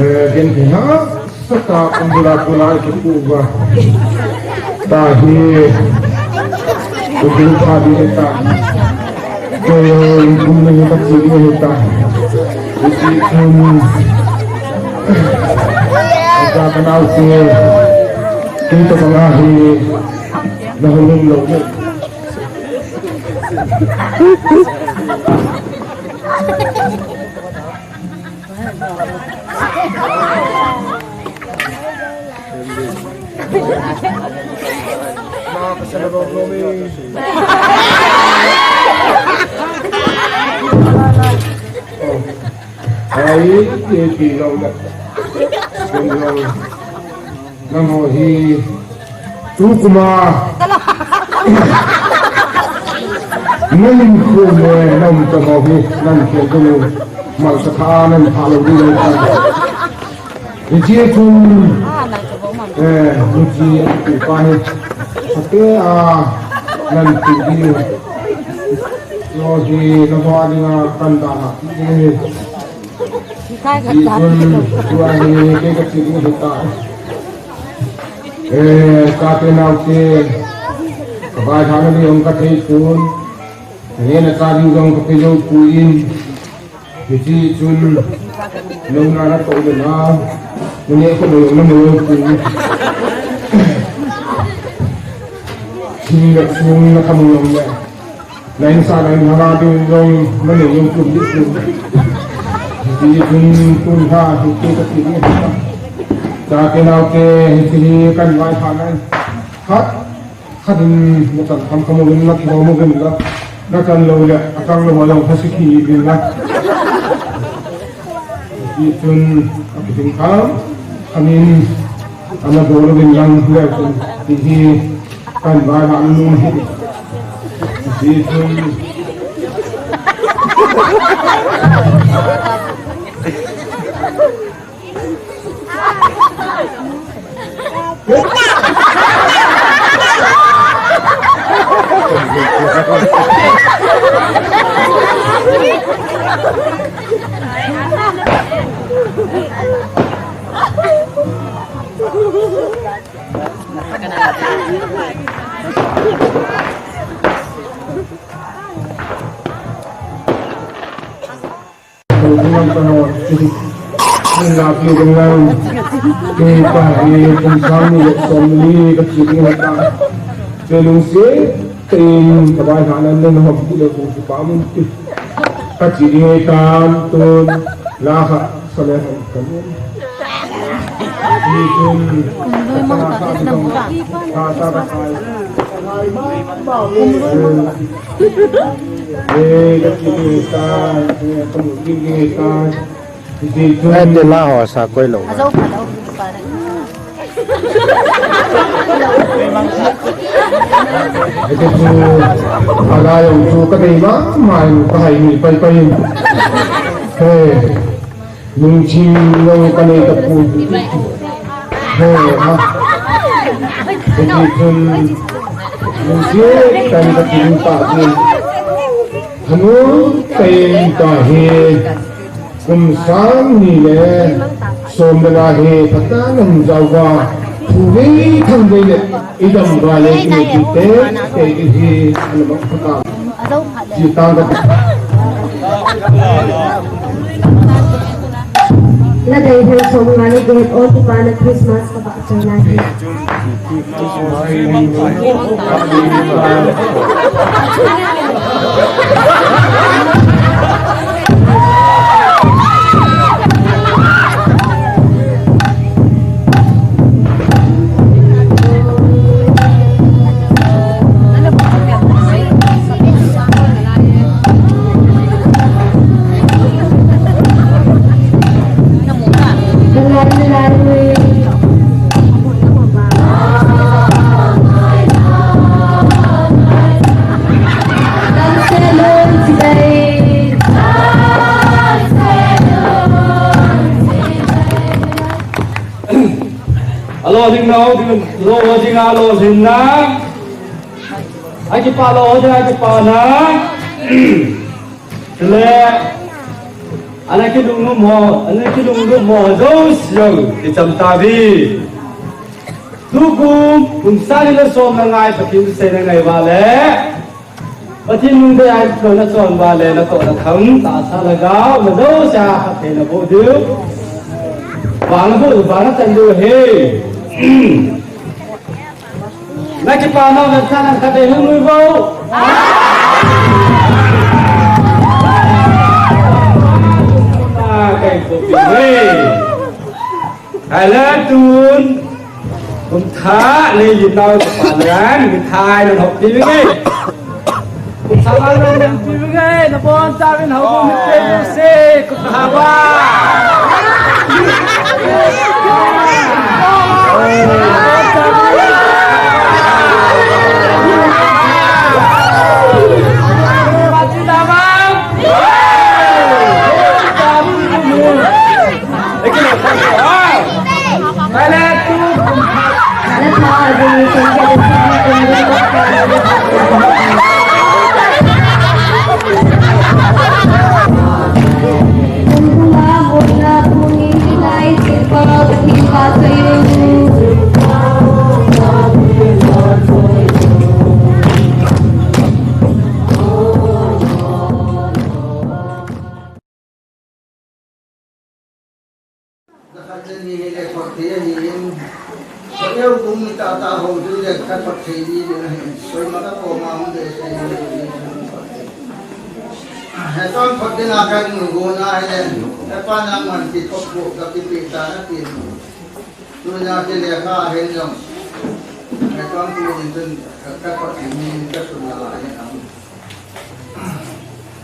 Eh, din hi ha. Sata kumbula kula ki kuva. Tahi. Kumbula kula ta. Kumbula kula ta. Kumbula kula ta. Kita kenal si. Kita kenal si. Nahulung lo. Ai, ye pi lo da. Nangho hi, tu kuma. Nangin khu me, nang ta mo hi, nang ke tu. Mal sa tha, nang tha lo di lo ta. Ni chi chun. Eh, ni chi tu pa hi. Sa te a, nang tu di. Lo hi, na ba di na, kan da na. Ni chi chun, tu a ni, ke ka chi di ta. Eh, ka te nau te, ka bai tha na ni ong ka thei pun, ka nge na ka ding jong ka pe jou pui in, hichi chun, lo na na to de na, na nge ko lo na mo lo pui. Sing le sung na ka mo lo le. Nang sa nang hana ding jong, nang jong kum di kum. Di kum kum ha, di kum ka ti ni. Sa ke nau ke, di kan vai ha nang. Khat, khat in, mo tan kam kam mo gin la, mo mo gin la. Na kan lo le, a kan lo ma lo, ha si ki gin la. Ti chun, a kiting kha, amin, ana dol vin lang le chun, ti hi, kan ba na nu hi. Ti chun. Nang tano, nang lapi nang, kita hi kum sang ni som ni ka chi ni ta. Chelung se, tin ka bai ha nan nan hom ti le kum si pa mun ti. Ka chi ni ta tun la ha sa le hom ka mun. Ni tun ka sa sa ni tun ka sa ka sa. Ai, te la ho sa koi lo. Ete chu, ala jong chu ka nei mama in ka hai ni pai pai in. He, lungthim jong ka nei tapu. He, ha. Ete chun, lungthim kan ka tin ta chun. Hanu pen ta hi. Kum sang ni le som le nga hi phatah in um jao uva, thu vei thang vei le i dam uva le i ti te te i hi ana bang phatah. Chi tang ka. Na dai ho som nga le get o tu pa na Christmas ka ba chai lai. Alo ding na, alo ding na, alo ding na. Akipa lo, akipa na. Chule, ana kilungnom ho, ana kilungnom ho, jouse jong, kicham tauve. Tukum, kum sang ni le som le nga, Pathen thusei na ngai uva le. Pathen lungdei a, na chon uva le, natoh nathang, tahsa lhagao, na jouse a, phatthei naboh diu. Vang naboh, vang nachan diu ahi. Na kipana, na chan, na khat dei hung nui vo. Ah, kei ko pi ve. Ahile tun. Kum thah nei jin nau pa nan, mithai nan hop pi ve. Kum thah nan hop pi ve, na bon ta vin hop pi ve se. Kum thah ba. Dakhat le ni hi le phatthei ahi in. Phatthei kum ni tah tah ho chu le khat phatthei ni le ahi. Koima ka koma hung le sei ni le ni. He ton phatthei na ka nu go na hi le. He pa na man ti thop ko ka ti pe ta na ti. Tu na ti le ka hen jong. He ton tu ni tun ka phatthei ni ka sun na la ni am.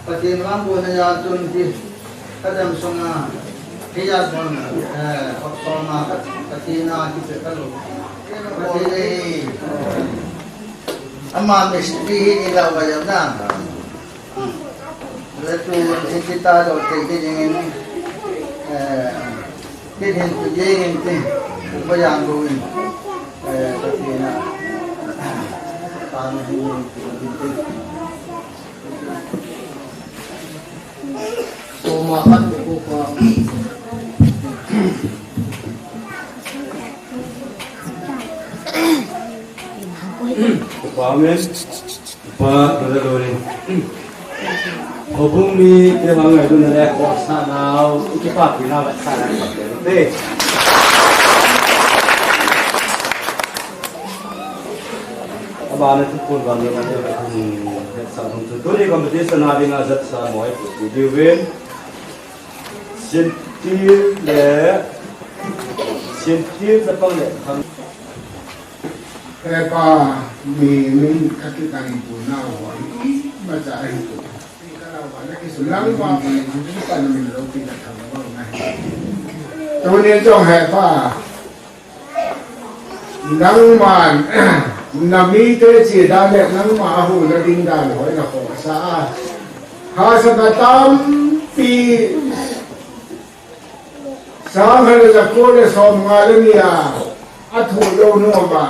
Pathen vangbohna a chun hi, ka dam sunga, hi a chun, eh, hop soma ka, Pathen a kipe ka lo. Pathen hi, ama mistri hi ni lau va jam na. Le tu, hi kita lo te ki ding in, eh, Kin hin tu jeng in tin, tu pa yang ru in, eh, Pathen a, pa na hin ru in tin, tin. Soma khat ko pa. Pa men. Pa, brother Lori. Houbung mite vang ngailutna le khohsah nau, i kipapina vetsahna te. Abana chu pun vang le vang le vang le vang le. Tuni competition a dinga jat sa moi pu ti diuvin. Sintil le, Sintil chapang le khang. He pa, mi min khat kikah in pu nau ho, imacha ahi tu. Ka nau pa na kisun lang pa pa, mi min pa na min lo pi na thang mo na. Tuni jong he pa. Nangman, na mite chih dan le nangma a hung na ding dan hoi na khoh sa a. Hahsatna tampi sang khat le za ko le som nga le ni a, a thu lo nu a ba.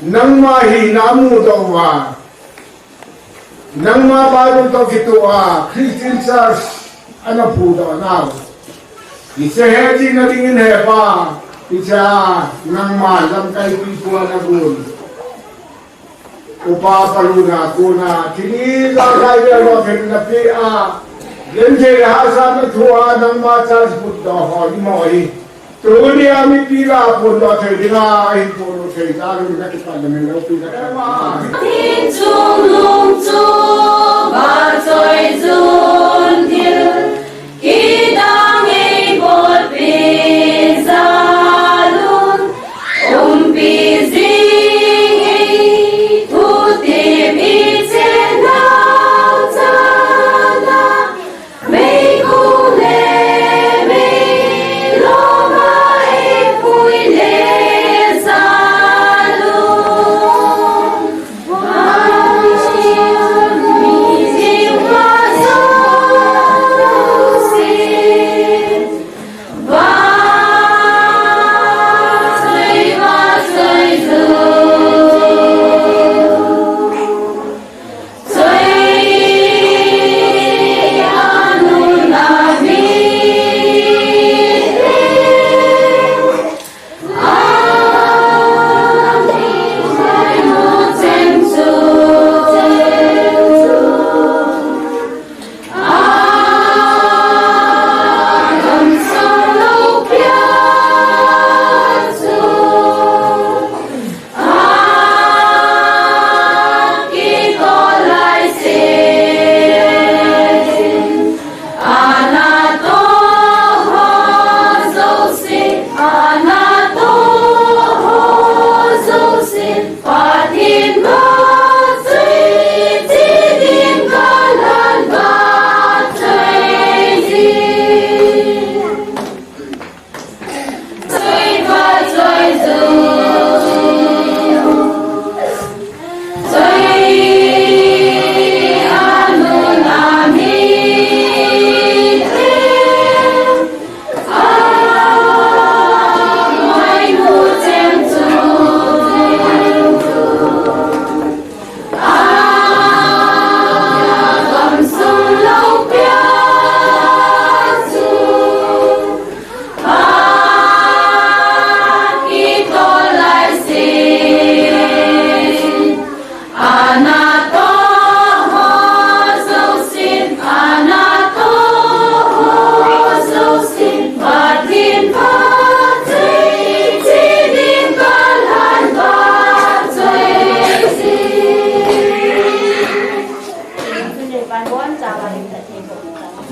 Nangma hi na mu do wa. Nangma Bible toh kitoh a Christian Church ana phudoh nau. Hiche he chihna dingin he pa, hiche a nangma lamkaipi pu ana gon. Upa paluna kona, thini lamkai le lo khen na pi a. Len je ha sa na thu a nangma church phudoh ho ni mo hi. Tunia mipi lah a phondoh thei dinga, ahin phondoh thei jal un kakipah le min loupi na ka. Tin chungnung chu vachoi jun thil, kidang eibolpi jal un, umpi jing hi thutep ichen nau chan a.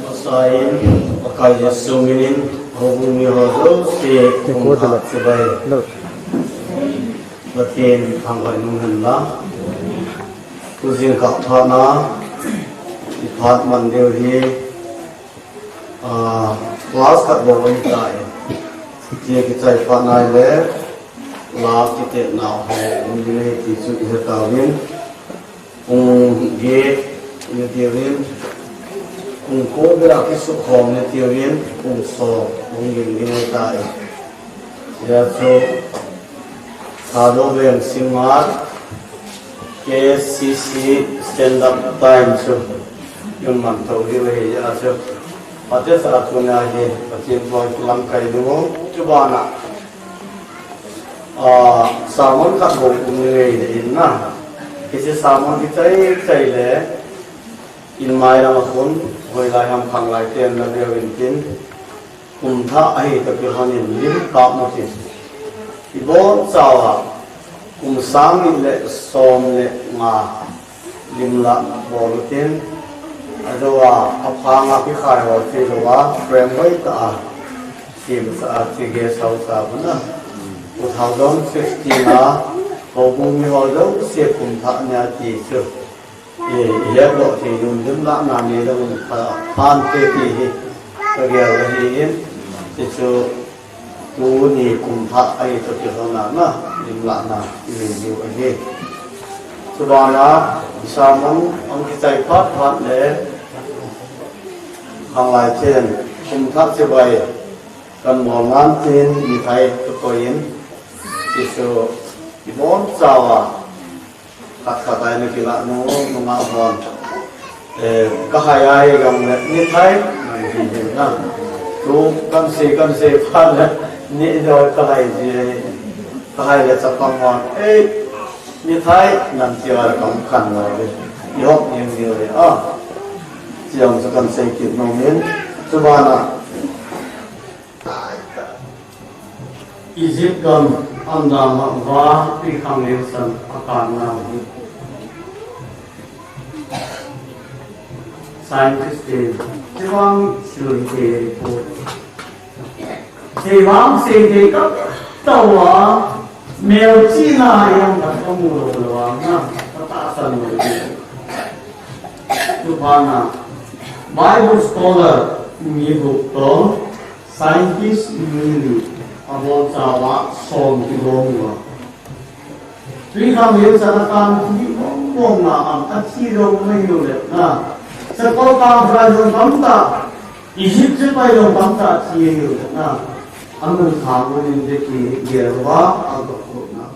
Masain, Pakai Jesu minin, houbung mi ho jouse, kong khat chibai. Pathen thangvah in um hen lang. Tujing kah phat na, i phat man diu hi, ah, class khat bou ahi tai. Hiche kichai phat na le, la kitetna ho um ding ahi ti chu i he tauvin. Pung get ni tiuvin, pung ko bera kisukhom ni tiuvin, pung som hung ging ding ahi tai. Hijeh chun Thadou Veng Singmat, K C C Stand Up Time chu i man tou diu ahi, hijeh chun pate sa tunia hi Pathen thu kilamkai diu chu bana. Ah, sermon khat bou um ni ngei le in na. Hiche sermon kichai chai le, in mai lang a khun, hoilai ham khanglai ten na veu in tin, kum thah ahi toh kilhon in lim kap mo tin. I bonchauva, kum sang ni le som le nga, lim la bol u tin, ajouva, aphanga kikhai ho chu jouva, frame hoitah a, semsa a, chu guest house a, bana. Two thousand fifteen a, houbung mi ho jouse kum thah nia ti chu. I, i hetdoh thei ding, lim la na nei ding, pha, phan te ti hi, ka gel ahi in, ti chu, Tuni kum thah ahi toh kilhona na, limlahna inei diu ahi. Chubana, i sermon hung kichai phat phat le, khanglai chen, kum thah chibai, kan bol nante in, mithai kakoi in, Jesu, ibonchauva, khat khat a nakilah nu, nungah hon. Eh, kahai ahi jongle, mithai, nang hi hi na. Tu, kan sei, kan sei phat le, ni doi kahai ji, kahai le chapang hon. Eh, mithai, nang tia le kam khan lo le. Ihop ning ni le, ah. Chiang sa kan sei kit nom in. Chubana. Egypt gam andam uva Pi Khangliesan akanna hi. Scientist te, chevang scientist te report. Chevang scientist te kap tauva, melchihna jong khat kamu lou lou vang na, katahsan lou. Tubana, Bible scholar mi gup toh, scientist mi li, abonchauva som kigong uva. Pi Khangliesan akan thi mong mong na am, athi jong mai lou le na. Sakol kang fry jong tamtah, Egypt sepai jong tamtah thi lou le na. Amun kha mun in de kigel uva, agop na.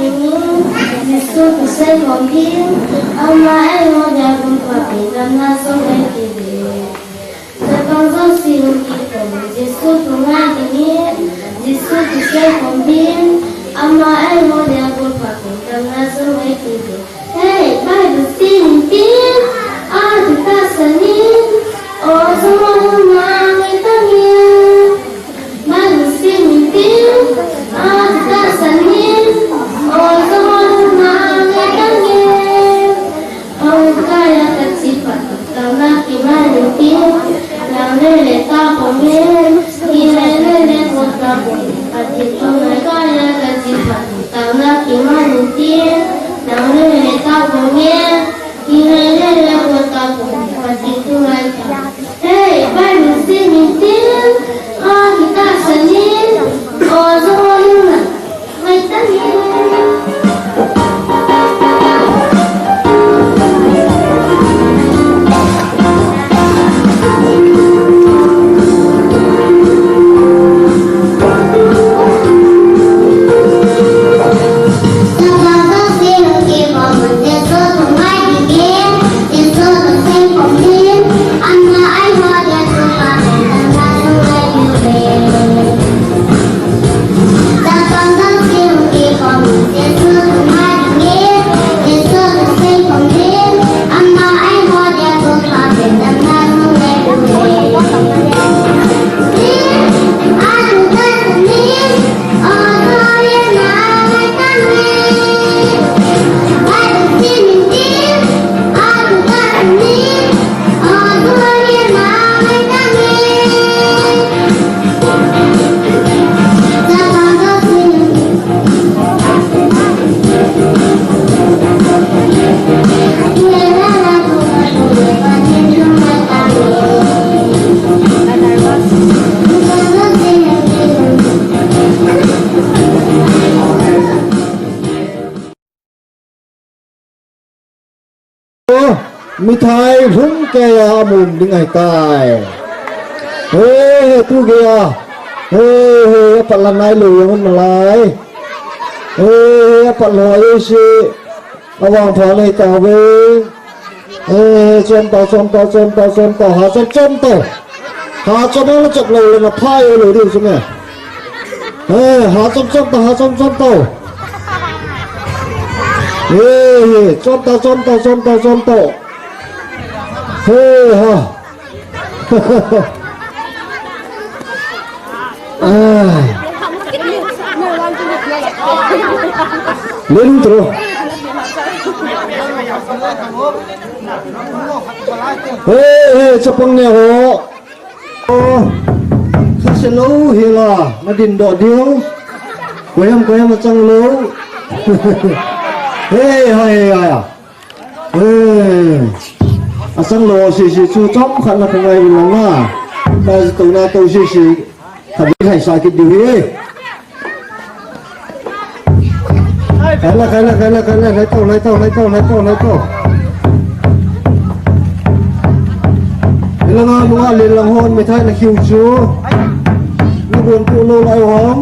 Jesu thusei khom ding, ama eiho dia kum pha pen damna song eipeh uve. Chapang jouse hung kikhom, Jesu thu ngai dingin, Jesu thusei khom ding, ama eiho dia kum pha pen damna song eipeh uve. Hei, Bible sim intin, athu tahsan in, o jong o jong ngai tange. Bible sim intin, athu tahsan in, o jong o jong ngai tange. Pakai a kachi phat taona kiman intin, nang lele ta khom in, kilele le ko ta khom in, Pathen thu ngai. Pakai a kachi phat taona kiman intin, nang lele ta khom in, kilele le ko ta khom in, Pathen thu ngai ta. Hei, Bible sim intin, athu tahsan in, o jong o jong ngai tange. Mithai lhum keiya amun ding ahitai. He, he, tu keiya. He, he, apat la nailou jong um nalai. He, he, apat lou jouse. Avangpha nei tauve. He, he, chom tau, chom tau, chom tau, chom tau. Ha, chom, chom tau. Ha chom ang chom lou le na phai lou diu chu me. He, ha chom chom tau, ha chom chom tau. He, he, chom tau, chom tau, chom tau, chom tau. He, ha. Ai. Lin tro. He, he, chapang ne ho. O, kha se lou hi la, na din doh diu. Koi ham, koi ham achang lou. Hei, hai, hai, hai. Hei. Achang lou sisi chu chomkhat na khangai lou na. Ta tou na tou sisi. Kha bi hai sa kit diu hi. Khai la, khai la, khai la, khai la, lai tau, lai tau, lai tau, lai tau, lai tau. Hilanga nunga lenlang hon mithai na khiu chu. Na bon tu lou lai ham.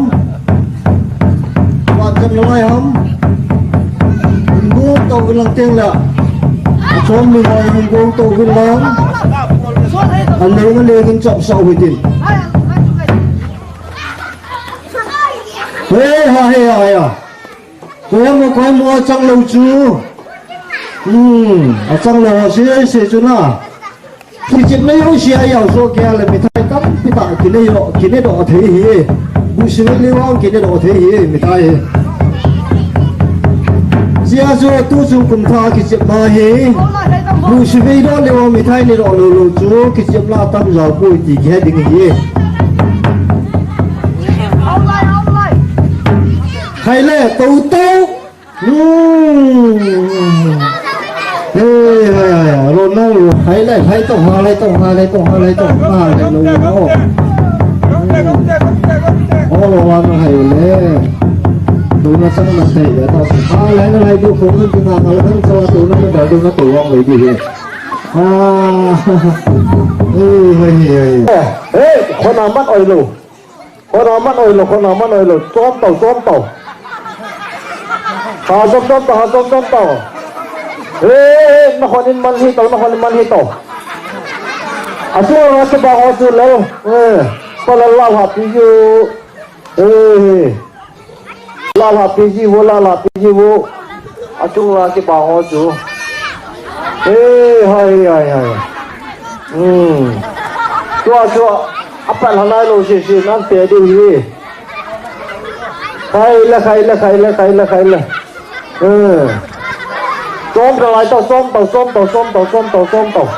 Wa chan lou lai ham. Hung bong tau vin lang teng la. Chom ni lai hung bong tau vin lang. An lei na lei kin chop sau hitin. He ha, he ha, he ha. Koi ham, koi ham achang lou chu. Hmm, achang lou sese chu na. Kichepna jouse a jao soh kei a le mithai tampi tah kinei doh, kinei doh thei hi. Buhsivei lou a kinei doh thei hi mithai hi. Chia chu tu chung kum thah kichepna hi. Buhsivei doh lou a mithai nei doh lou lou chu kichepna tam jao poi ti kihe ding hi. Khai le, tou tou. Hmm. Hey, hai, hai, hai. Lo na lo. Khai le, khai tou, ha le tou, ha le tou, ha le tou, ha le lo, lo. Hmm. O, lo, lo, na hai le. Tou na sang na thei le tou. Ha le, na hai du ko na na na na sa tou na na tou na tou wang le di he. Ah. Hey, hey, hey, hey. Hey, khona man oi lo. Khona man oi lo, khona man oi lo. Chom tau, chom tau. Ha, chom chom tao, ha, chom chom tao. Eh, eh, nahon in man hi tao, nahon in man hi tao. Achung langa kibang ho chu lel. Eh, pa lel la ha pi ju. Eh. La la pi ji vo, la la pi ji vo. Achung langa kibang ho chu. Eh, hai, hai, hai. Hmm. Tua, tua. Apat halai lou sisi, nan pe diu hi. Khai le, khai le, khai le, khai le, khai le. Eh. Chom tao lai tao, chom tao, chom tao, chom tao, chom tao, chom tao.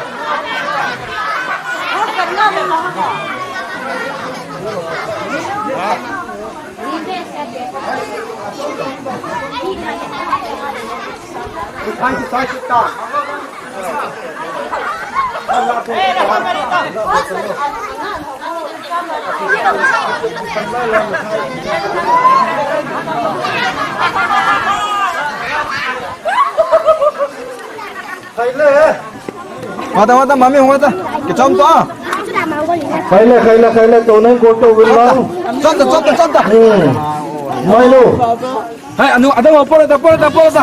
Mata, mata, mami, mata. Kichom to. Khai le, khai le, khai le, to nang ko to win lang. Chom ta, chom ta, chom ta. Hmm. Mai lo. Hai, anu, adang, pora ta, pora ta, pora ta.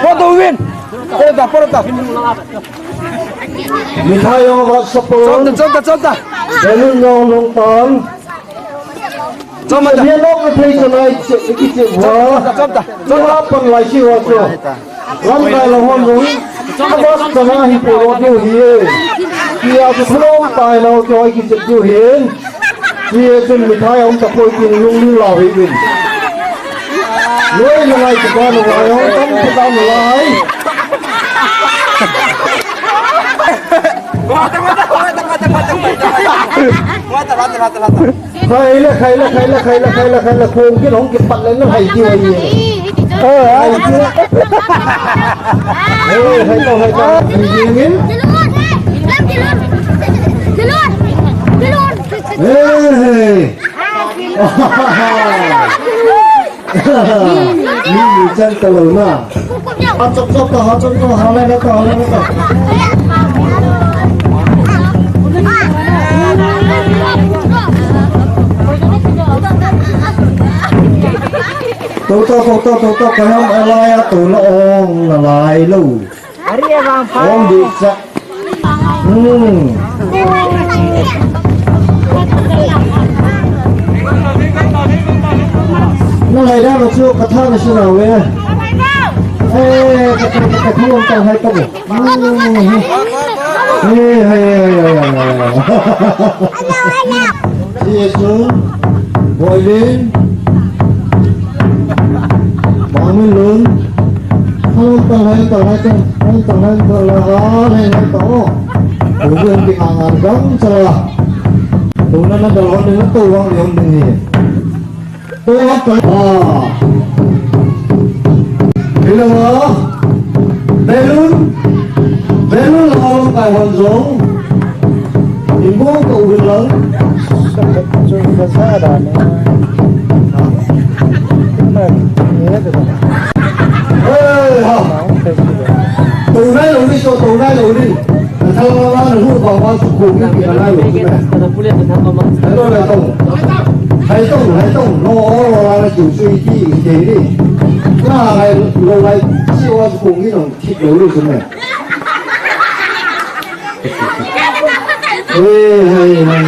Pora ta, win. Pora ta, pora ta. Mithai jong vat sapon. Chom ta, chom ta, chom ta. Balloon jong long tan. Chom ta. Ni lok na thei chanai che ki che wa. Chom ta, chom ta. Ni la pan lai si wa cho. Lam kai la hon jong. Ava chana hi po lo diu hi. Ki a chu lo tai lo cho ki che diu hi. Hiche chun mithai a um tapoi tin lunglut lou hi uvin. Loi na lai chu ba na lai, hung tam chu ba na lai. Khai le, khai le, khai le, khai le, khai le, khai le, khong kin hung kipat le na hai ti wa ye. Eh, hai ti. Eh, hai to, hai to. Hai ti ngin. Hey! Ni, ni chan ka lo na. Ha chop chop ta, ha chop chop, ha lai na ta, ha lai na ta. To to, to to, to to, ka ham a lai a to na ong na lai lo. Ari e vang pa. Ong di sa. Hmm. Na lai da lo chu ka tha na shi na ve. Eh, ka tha, ka tha, ka tha, ka tha, ka tha. Hmm. Eh, hai, hai, hai, hai, hai. Si Yesu, Boilin. Bang min lun. Hal tang, hal tang, hal tang, hal tang, hal tang, hal tang, hal tang, oh. Tuna na dal hon ding, to vang ding hon ding hi. To vang tang. Ah. Hello. Balloon. Balloon la hon kai hon jong. Ingo ko ulang. Sa ka chu ka sa da ne. Na. Ina ye de. Eh, ha. To nai lo ni, to, to nai lo ni. Na tha la la na hu ba ba su ko ni ki na nai lo ni. Hello, hello. Hai to, hai to. No, o, la la ju su ki ke ni. Na hai lo lai si wa su ko ni no ki lo ni su me. Hey, hey, hey.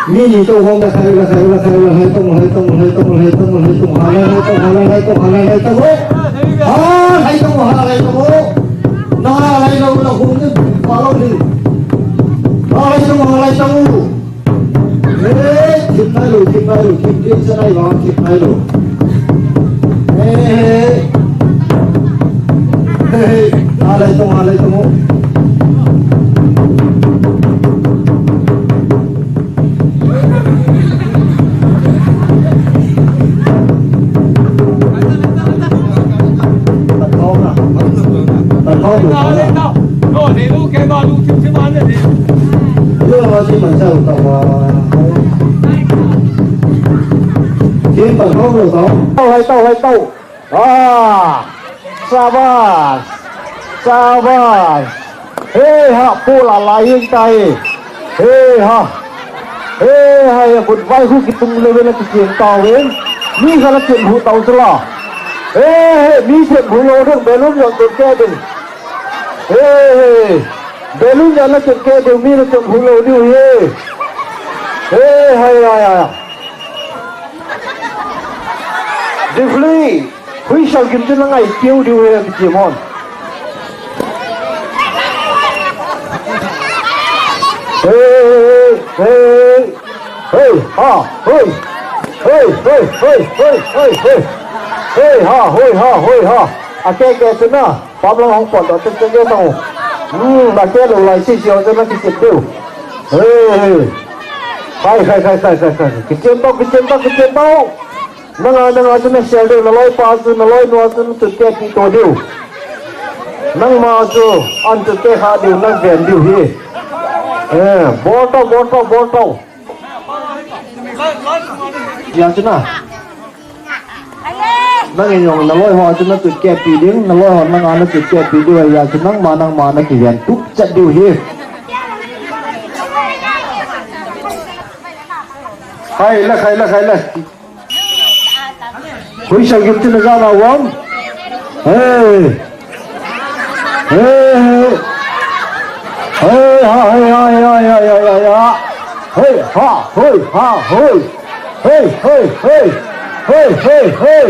Mi ni to hong da khai la khai la khai la hai tong hai tong hai tong hai tong hai tong hai la hai tong hai la hai tong hai la hai tong. Ha hai tong ha hai tong. Na hai lo na hong ni pa lo ni. Ha hai tong ha hai tong. Hey, thip nai lo, thip nai lo, thip, thip sa nai lo, thip nai lo. Hey, hey. Hey, hey. Alai tong, alai tong. Tathau na. Tathau na. Lo, ni lu ke ba lu kim si ma ne ni. Lu ma si ma sa ta wa. Kim tathau lo tao. Tao hai tao hai tao. Ah. Sabas. Sabas. He ha, pu la la yin tai. He ha. He ha, ya kut vai hu ki tung le ve na ki kien tao ve. Ni ga la kien hu tao sala. He, he, mi chun hung lou ding, balloon jong chun keh ding. He, he, balloon jong na chun keh ding, mi na chun hung lou ding he. He, hai, hai, hai. Deflate. Hui Sangin chun na ngai keu ding he, kichi mon. He, he, he. Hei, ha, hei. Hei, hei, hei, hei, hei, hei. Hei, ha, hei, ha, hei, ha. Akeh keh chun na. Pam lang hung pot doh chun chun keh tang. Hmm, akeh lou lai sisi ho chun na kichep diu. Hei, hei. Khai, khai, khai, khai, khai, khai. Kichep tau, kichep tau, kichep tau. Nanga, nanga chun na sel diu, na loipa chu, na loinu chu na chun keh pi to diu. Nangma chu, an chun keh kha diu, na ven diu hi. Eh, bol tau, bol tau, bol tau. Hijeh chun na. Nangin jong naloi ho chun nachun keh pi ding, naloi ho nanga nachun keh pi ding, hijeh chun nangma, nangma nakiven tup chet diu hi. Khai le, khai le, khai le. Hui Sangin chun na jana uvam. Hey. Hey, hey. Hey, ha, hey, ha, hey, ha, hey, ha, hey, ha, hey, ha. Hey, ha, hey, ha, hey. Hey, hey, hey.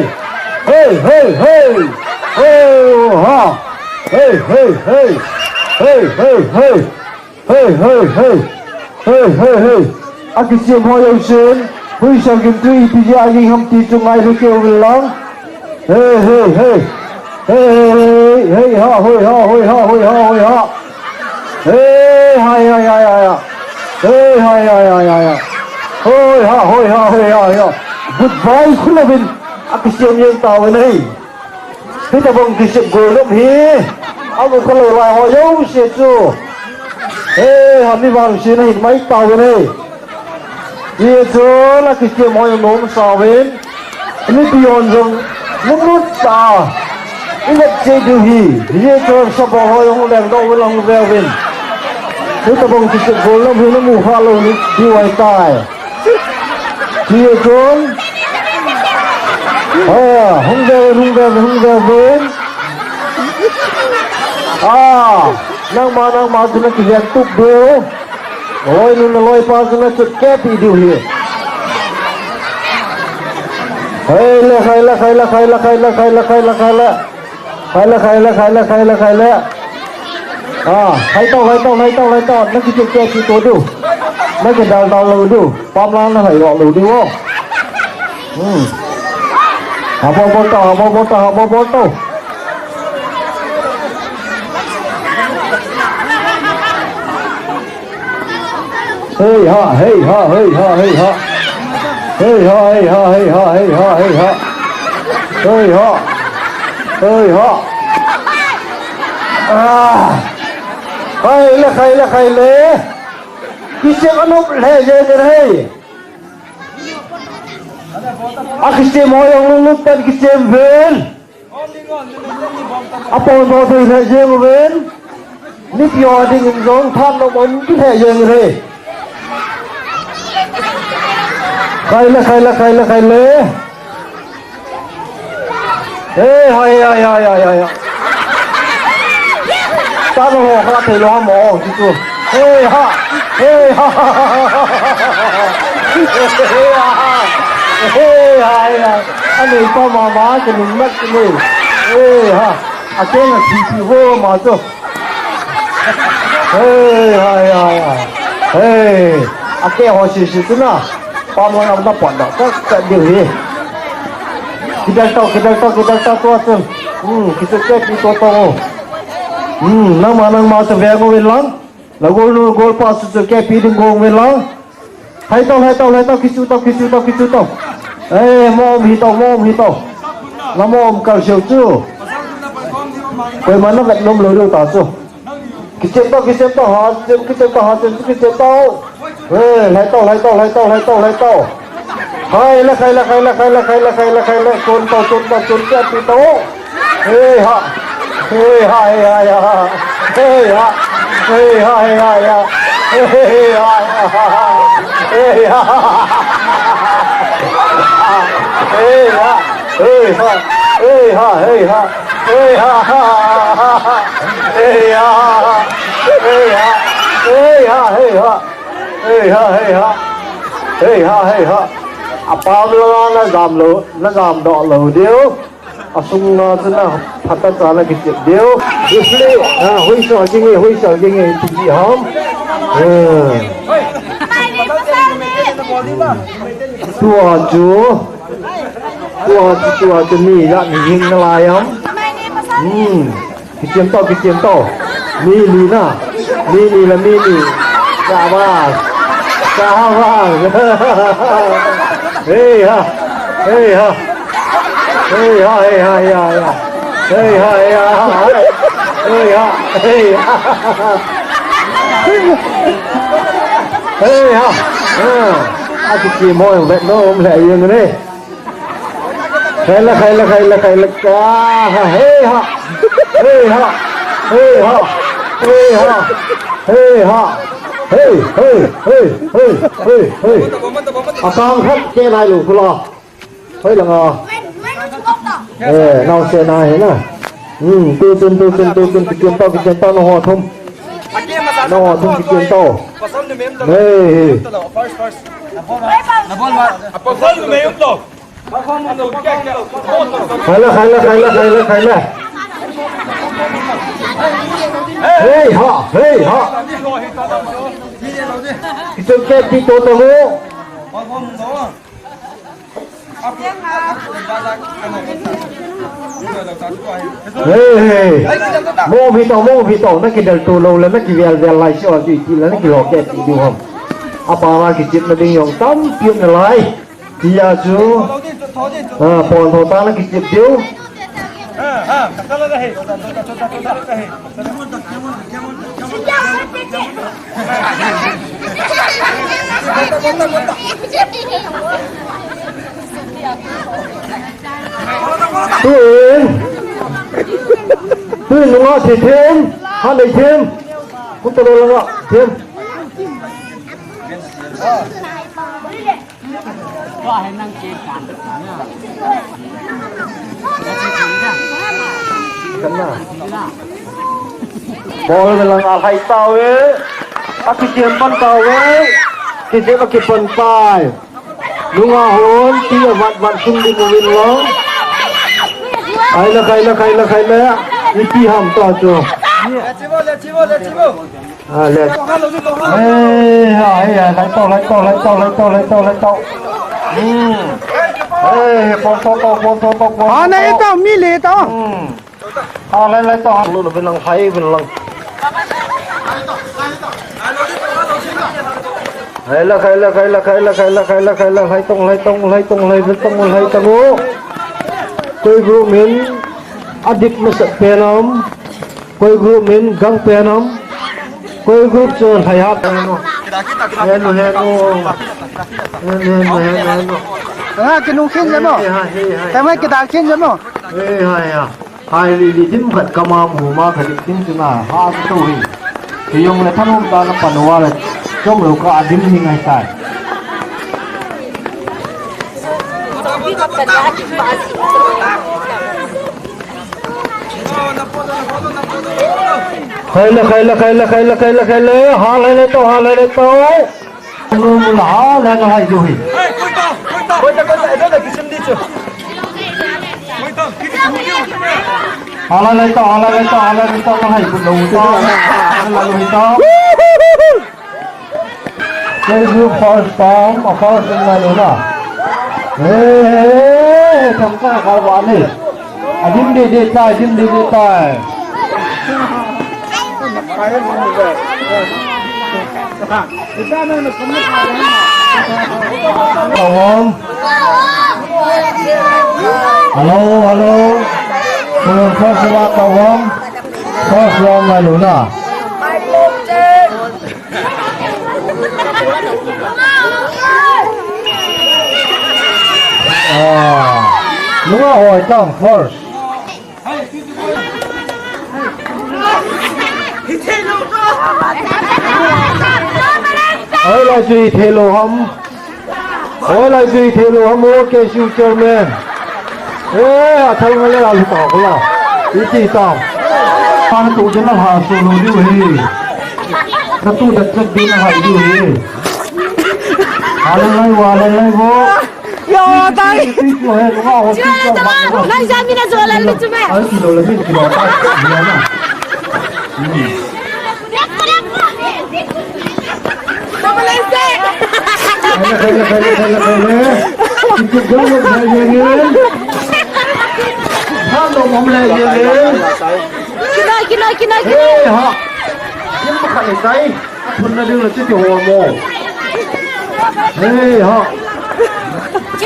Hey, hey, hey. Oh, ha. Hey, hey, hey. Hey, hey, hey. Hey, hey, hey. Hey, hey, hey. Akichem ho jousen. Hui Sangin chu ipi jeh a ging ham ti chu ngailu kei uvin lang. Hey, hey, hey. Hey, hey, hey, hey, ha, hoi, ha, hoi, ha, hoi, ha, hoi, ha. Hey, ha, ya, ya, ya, ya. Hey, ha, ya, ya, ya, ya. Hoi, ha, hoi, ha, hoi, ha, ya. Goodbye, khu louvin. Akichem jeng tauvin ahi. Hitobang kisep gollhang hi. Amu khalou lai ho jouse chu. He, ha mi vangsetna hin mai tauvin ahi. Hichun akichem ho jong nom sauvin. Mipi hon jong lunglut tah a ivet cheh diu ahi. Hichun sabol ho jong lengdoh uvin lang veuvin. Hitobang kisep gollhang hi namu khalou diu ahitai. Hichun. Ah, hung veuvin, hung veuvin, hung veuvin. Ah, nangma, nangma chu nakiven tup diu. Loinu, naloipa chu nachun keh pi diu ahi. Khai le, khai le, khai le, khai le. Khai le, khai le, khai le, khai le, khai le, khai le. Ah, khai tau, khai tau, khai tau, khai tau. Nakikeh keh kit to diu. Nakidal dal lou diu. Pam lang nahai lou diu o. Hmm. Ha bol bol tau, ha bol bol tau, ha bol bol tau. Hei ha, hei ha, hei ha, hei ha. Hei ha, hei ha, hei ha, hei ha, hei ha. Hei ha. Hei ha. Ah. Khai le, khai le, khai le. Kichem anop le je je hei. Akichem ho jong lunglut tah in kichem uvin. Apon bol thei lheh jeng uvin. Mipi ho dingin jong thanop um kilheh jeng uve. Khai le, khai le, khai le, khai le. He, hai, hai, hai, hai, hai. Tana ho kha thei lou ham o, ti chu. He, ha. He, ha. He, ha. He, ha, he, ha. Anei pa mama, ka nung mat ka nei. He, ha. Akeng a thi thi ho ma chu. Hei, hai, hai, hai. Hei, akeh ho sisi chu na. Pam lang a na pon da. Ka, ka diu hi. Kidal tau, kidal tau, kidal tau tua chun. Hmm, kichu keh pi to to. Hmm, nangma, nangma chu veng uvin lang. Na golnu, golpa chu chu keh pi ding go uvin lang. Lhai tau, lhai tau, lhai tau, kichu tau, kichu tau, kichu tau. Eh, mo um hi tau, mo um hi tau. Na mo um kal seu chu. Koima na vet nom lou diu ta chu. Kichem tau, kichem tau, ha chem, kichem tau, ha chem, kichem tau. Eh, lhai tau, lhai tau, lhai tau, lhai tau, lhai tau. Khai le, khai le, khai le, khai le, khai le, khai le, khai le. Chun tau, chun tau, chun keh pi tau. Hei ha. Hei ha, hei ha, hei ha. Hei ha. Hei ha, hei ha, hei ha. Hei ha, hei ha. Hei ha. Hei ha. Hei ha. Hei ha, hei ha, hei ha, ha, ha, ha, ha. Hei ha, hei ha, hei ha, hei ha. Hei ha, hei ha. Hei ha, hei ha. Apam langa na jam lou, na jam doh lou diu. Asunga chu na phatah cha na kichep diu. Bruce Lee, ah, hoisa kinge, hoisa kinge, ti ji ham. Eh. Tua chu, tua chu, tua chu mi la mi hing na lai ham. Hmm. Kichem tau, kichem tau. Mi li na. Mi li la mi li. Sabas. Sabas. Hei ha. Hei ha. Hei ha, hei ha, hei ha, hei ha. Hei ha, hei ha, hei ha. Hei ha, hei ha. Hei ha. Ah. Aki ki mo vet no um le yung ne. Khai la, khai la, khai la, khai la, ka, ha, hei ha. Hei ha. Hei ha. Hei ha. Hei ha. Hei, hei, hei, hei, hei, hei. Akang khat ke nai lu kula. Hoi langa. Eh, nau se na he na. Hmm, tu tun, tu tun, tu tun, kichen tau, kichen tau, na ho thum. Na ho thum, kichen tau. Hei, hei. Khai la, khai la, khai la, khai la, khai la. Hei ha, hei ha. Kichun ke ti to to ho. Hei, hei. Mo vi to, mo vi to. Na kidel tu lou le, na kivel vel lai si o ti ti le, na kilo ke ti diu ham. Apa na kichit na ding jong tampi um nalai. Tia chu, ah, pon tho ta na kichep diu. Tuin, tuin nunga thi them, ha nei them, kun ta lo langa them. Bol ve lang a hai tau e. A kichep pan tau e. Kichep a kipan pai. Nunga hon ti a vat vat sung di mu vin long. Khai la, khai la, khai la, khai la. Ipi ham to chu. A, le. Hei, ha, hei, ha, lai tau, lai tau, lai tau, lai tau, lai tau, lai tau. Hmm. Hei, pon tau, tau, pon tau, tau, pon tau. Ha, na, tau. Ito, mi le tau. Hmm. Ha, lai, lai tau. Lu, lu, bin lang, hai, bin lang. Khai la, khai la, khai la, khai la, khai la, khai la, khai la, lai tong, lai tong, lai tong, lai tong, lai tong. Koi group min, adip masat pen am. Koi group min gang pen am. Koi group chu lhai hat pen am. Henu, henu. Henu, henu, henu, henu. Tama kinung khin jamo. Hei, hei, hei. Tama kidal khin jamo. Hei, hei, hei. Hai li li dim khat kama mu ma khat dim khin chu na. Ha tu hi. Kiyong le thanom ta na pan wa le. Chom lo ka adim ni ngai tai. Khai la, khai la, khai la, khai la, khai la, khai la. Ha lai le to, ha lai le to. Lu mu la, ha lai na hai jo hi. Ha lai le to, ha lai le to, ha lai le to, na hai ku lo to. Ha lai le to. Koi group first time, a first in la luna. Hey, hey, hey, thang ka kal wa ni. Adim de de tai, adim de de tai. Hello. Hello, hello. First round, first round la luna. Ah, nunga hoi tang first. Oi, lai sui thelo ham. Oi, lai sui thelo ham, O K C U chairman. Eh, athal ngai le alu ta ko la. Iti ta. Pan tu jana ha so lo diu he. Ka tu da chak din ha diu he. Ala ngai wa la ngai wo. Yo, tai. Ti ko he ko ho ti ko. Nai jami na jo la lu chu me. Ai ki lo la mi ki lo ta. Ya na. Kino, kino, kino, kino. Hey, ha.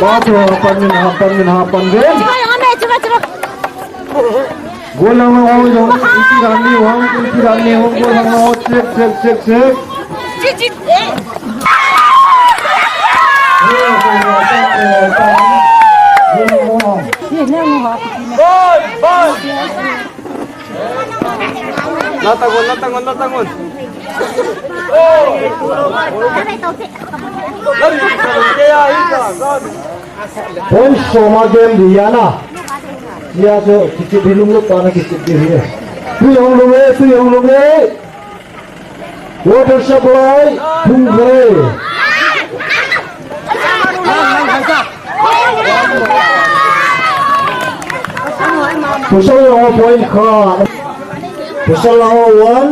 Ba tu ha pan min ha pan min ha pan min. Chiba yang ame, chiba, chiba. Golang ho jong, iti ram ni ho, iti ram ni ho, golang ho, check, check, check, check. Chi, chi, eh. Ball, ball. Latangon, latangon, latangon. Point soma game di ya na. Ya jo kichip hi lunglut pa na kichip di hi. Tui hong lung e, tui hong lung e. Water supply, thung kare. Pasal lang ho point khat. Pasal lang ho one.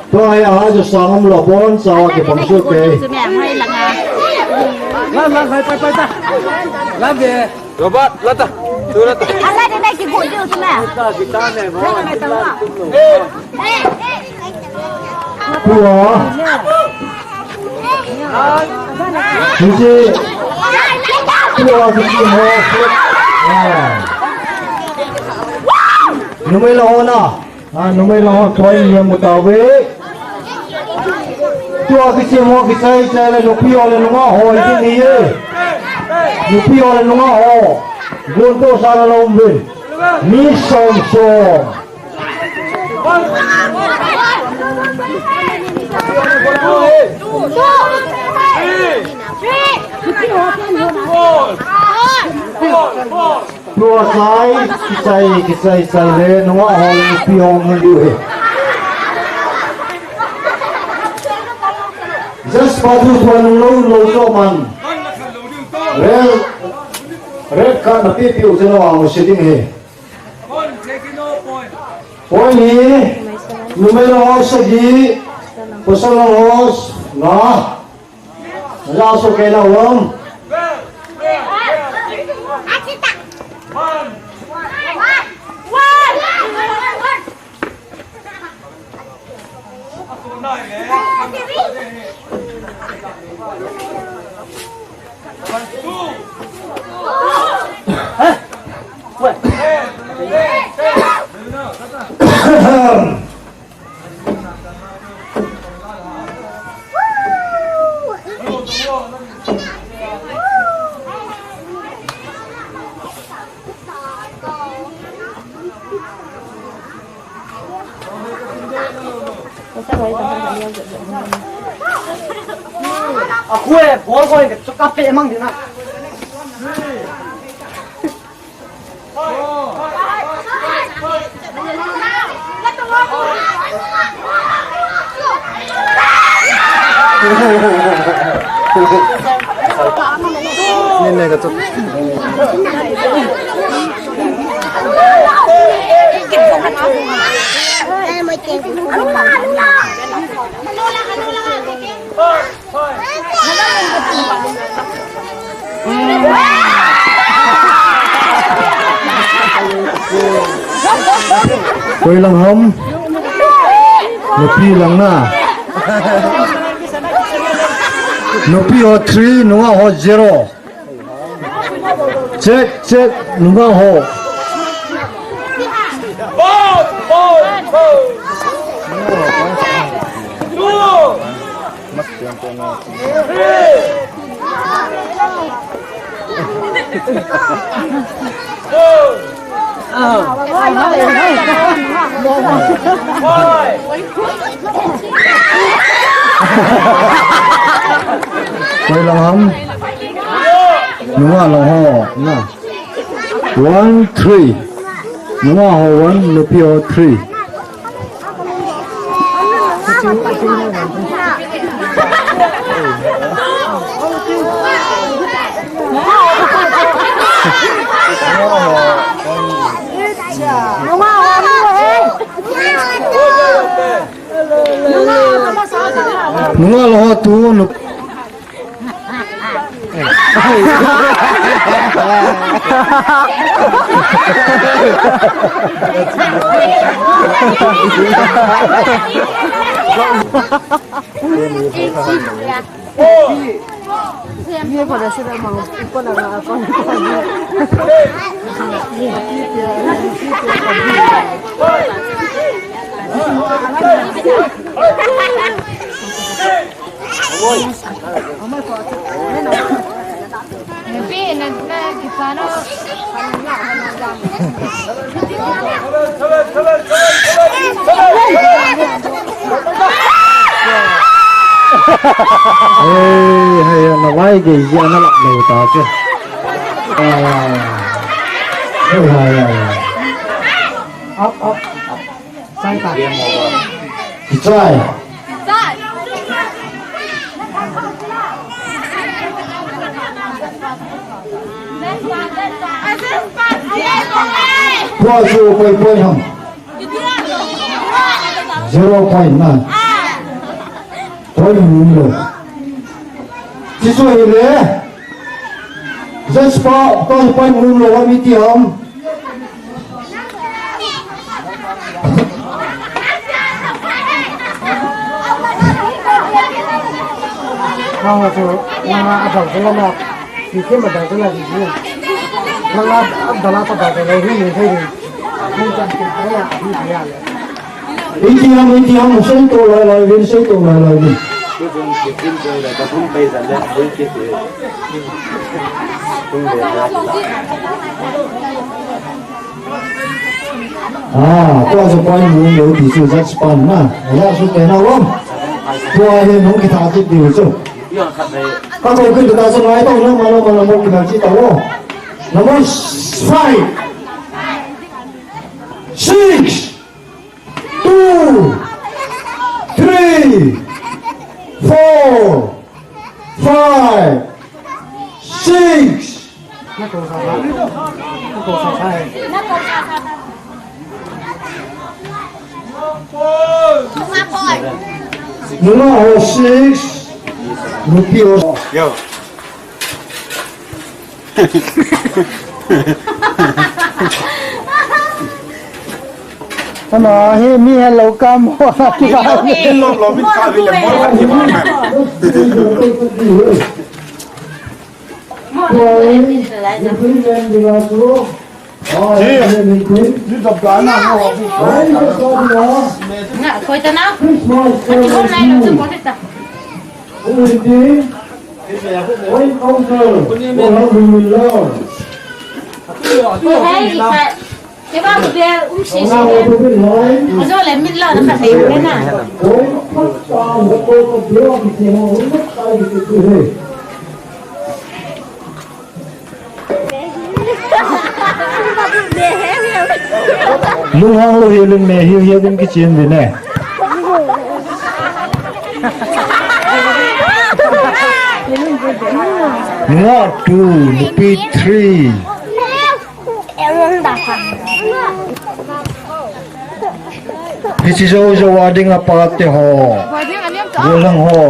Tua hi a ha chu sang um lou, bon chawa kipang soh kei. Lam, lam, pai, pai, pai ta. Lam ve. Robert, la ta. Tu la ta. Ala de na kigo diu chu me. Ta, kita ne, mo. Tua. Hiche. Tua, hiche ho. Ah. Numei lang ho na. Ah, numei lang ho, point niam u tauve. Tua kichep ho kichai chai le nupi ho le nungah ho hi ni e. Nupi ho le nungah ho. Gon toh sa la lom ve. Mi som som. Tua sai, kisai, kisai, sai le, nungah ho le nupi ho ngai diu he. Just pa tu tua nung lou, lou so man. Red, red card na pi pi u se no ang se ding he. Point hi, numei lang ho sagi, pasal lang ho nga. Naja so kei na uvam. A khu e, bol ko e, chu ka pe mang ding a. Ni ne ka chu. Koi lang ham? Nupi lang na. Nupi ho three, nungah ho zero. Check, check, nungah ho. Ball, ball, ball. Two. Three. Four. Five. Koi lang ham? Nungah lang ho, na. One, three. Nungah ho one, nupi ho three. Nungah lou ho two, nupi Hei, hei, na vai gei, ya na lap lo ta che. Ah. Hei, hei, hei. Up, up, up. Sai ta. Kichai. Tua chu point, point ham. Zero point na. Point mum lou. Chuchu hile. Jasper, tua point mum lou, mi ti ham. Nang chu, nang a dang chu la na, ti ke ma dang chu la ti. Nang a dang la pa dang chu la hi ni thei ni. Nang chan ti ya, hi ya. Iti ham, iti ham, sei to lai lai vin, sei to lai lai vin. Ah, tua chu point mum lou ti chu Jasper na. Ya chu te na lom. Tua hi nung kitha kit diu chu. Ka ko kit ta chu ngai ta na ma na ma na mo kitha kit ta lo. Number five. Six. Two, three, four, five, six. Nunga ho six. Nupi ho. Yo. Ano, hi mi hello ka mo na ki ba. Hello, lo min ka bi le mo na ki ba. Ni, ni dap da na mo. Nga, koi ta na. Ati ko na ina tu ko ta. Oi, Uncle, alhamdulillah. Oi, hai, ikat. Keba ko bel um si si. Ajo le min la na ka thei na. Oi, pat ta, ko ko ko bel um si ho, um ta ki tu he. Lunghang lou hi lung me hi hi ding kichen ve ne. Nga two, nupi three. Hiche jou jou a ding a pa te ho. Golang ho.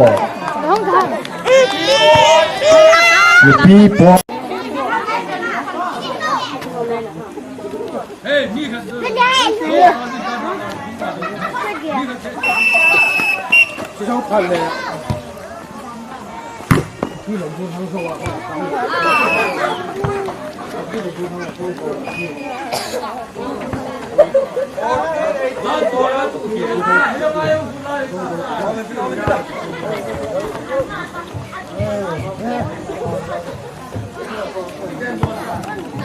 Nupi po.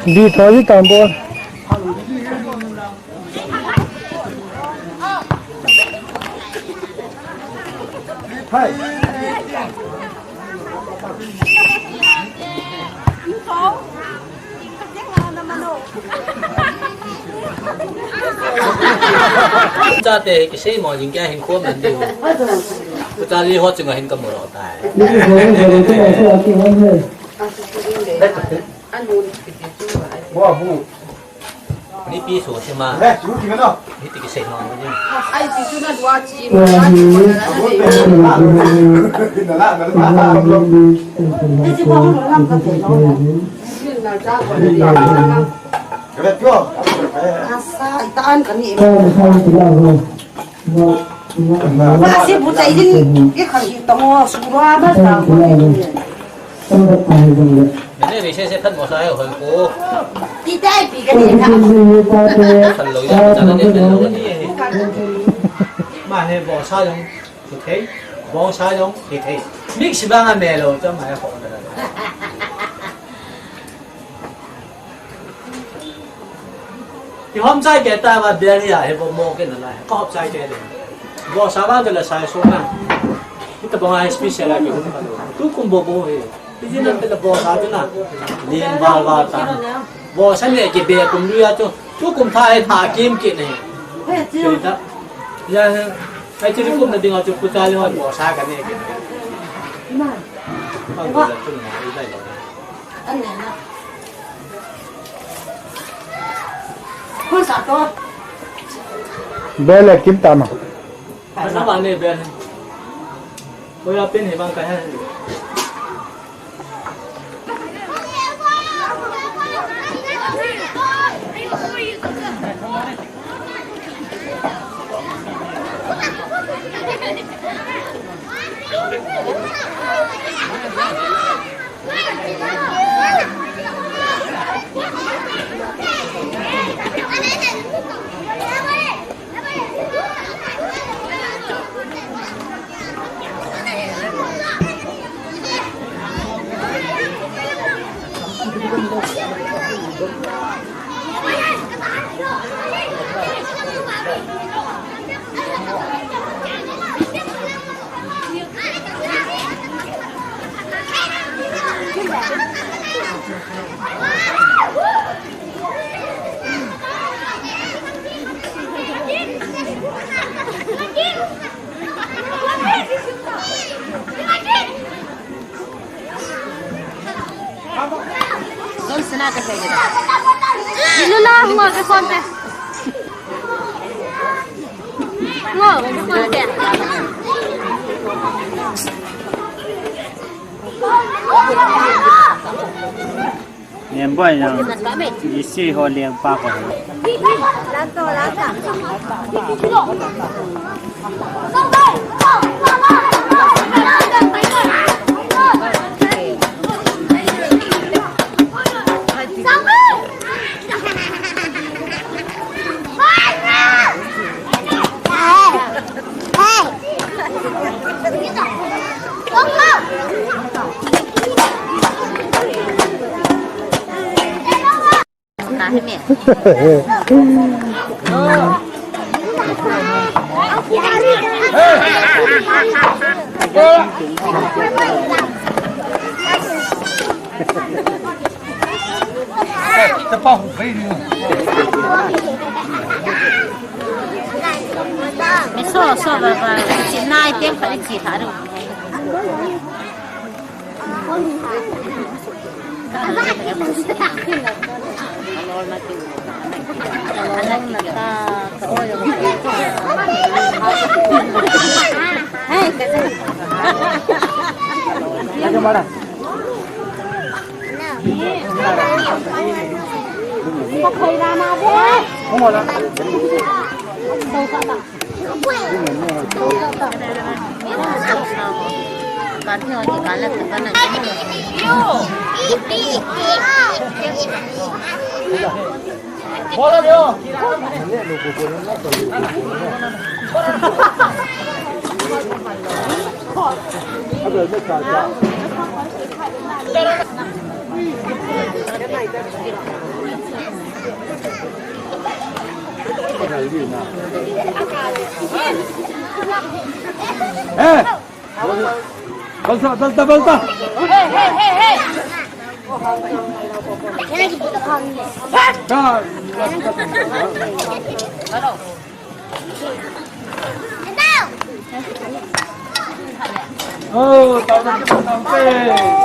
Di thoi di tambol. Chate kisei mo jing kya hin kho man diu. Pu Charlie ho chunga hin kamu lou tai. Bo bu. Nipi so sima. Hiti kisei mo jing. Ai, ti chu na dua chi. Asa, itan kani. Masi bu chai din, i khang hi tamo, sura ba ta. Nene, recess e phat mo sa e hoi ko. Ti tai pi ka ni na. Khan lo ya, ta na ne, khan lo ni. Ma he bo sa jong, tu thei. Bo sa jong, ti thei. Mix ba nga me lo, cha ma he ko na. Ki hom chai ke ta ba bel hi a he bo mo ke na lai. Ka hop chai ke de. Bo sa ba de la sai so na. Kita ba ngai special a ki hom ka lo. Tu kum bo bo he. Ti jin na te la bo sa tu na. Lien bal bal ta. Bo sa ne ki be kum lu ya tu. Tu kum tha he tha kim ki ne. He ti. Ti ta. Ya he. Ai ti kum na ding a tu ku ta le bo sa ka ne ki. Na. Ka ko la tu na i dai lo. An ne na. Bel e kim ta ma. Sa ba ne bel. Ko ya pin he bang ka he. Zon sena ka hege da. Ilu la, ngo ke phone pe. Ngo ke phone pe. Nen boy yang. Isi ho liang pa ko. Eso, eso, ba, ba, si nai tem khat chi tha ru. Eh! Balta, balta, balta! Oh, tao na kita tao te.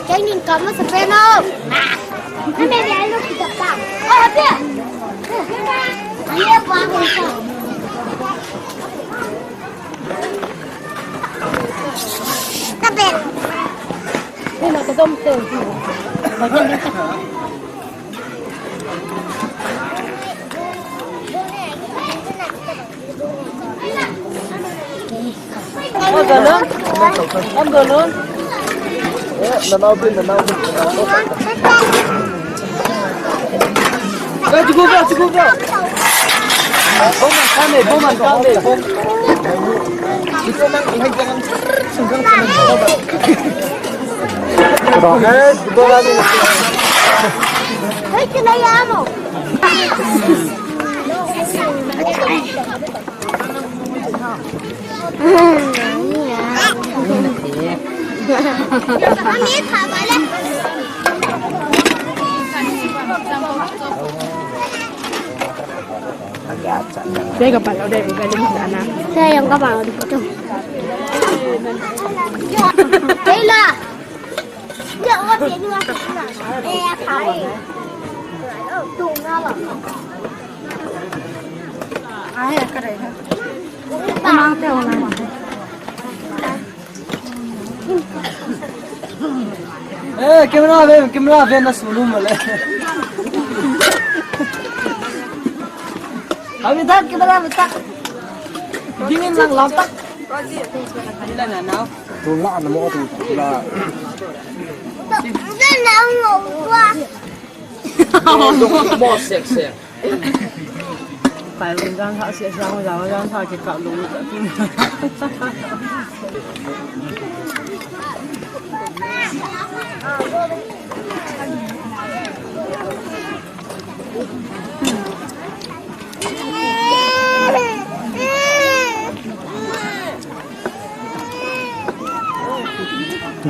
Keng in kama sa peno. Kami ni ayo kita pa. Oh, happy. Ayo pa. Kape. Ina ka dom te. Ang galon? Ang galon? Eh, nanaw din, nanaw din, nanaw din. Eh, cukup dah, cukup dah. Bom man kami, bom man kami, bom. Ito nang ihag lang ang sunggang sa mga bom. Bakit? Ito lang yung Hoy, kinaya mo. Saya kapal udah galing sana. Saya yang kapal udah itu. Kayla. Eh, camera ve, camera ve na sulu male. Abi tak, camera ve tak. Dingin lang latak. Tula na mo tu tula. Mo sek sek. Kai lung jang ha sia jang jang jang ha ke ka lung.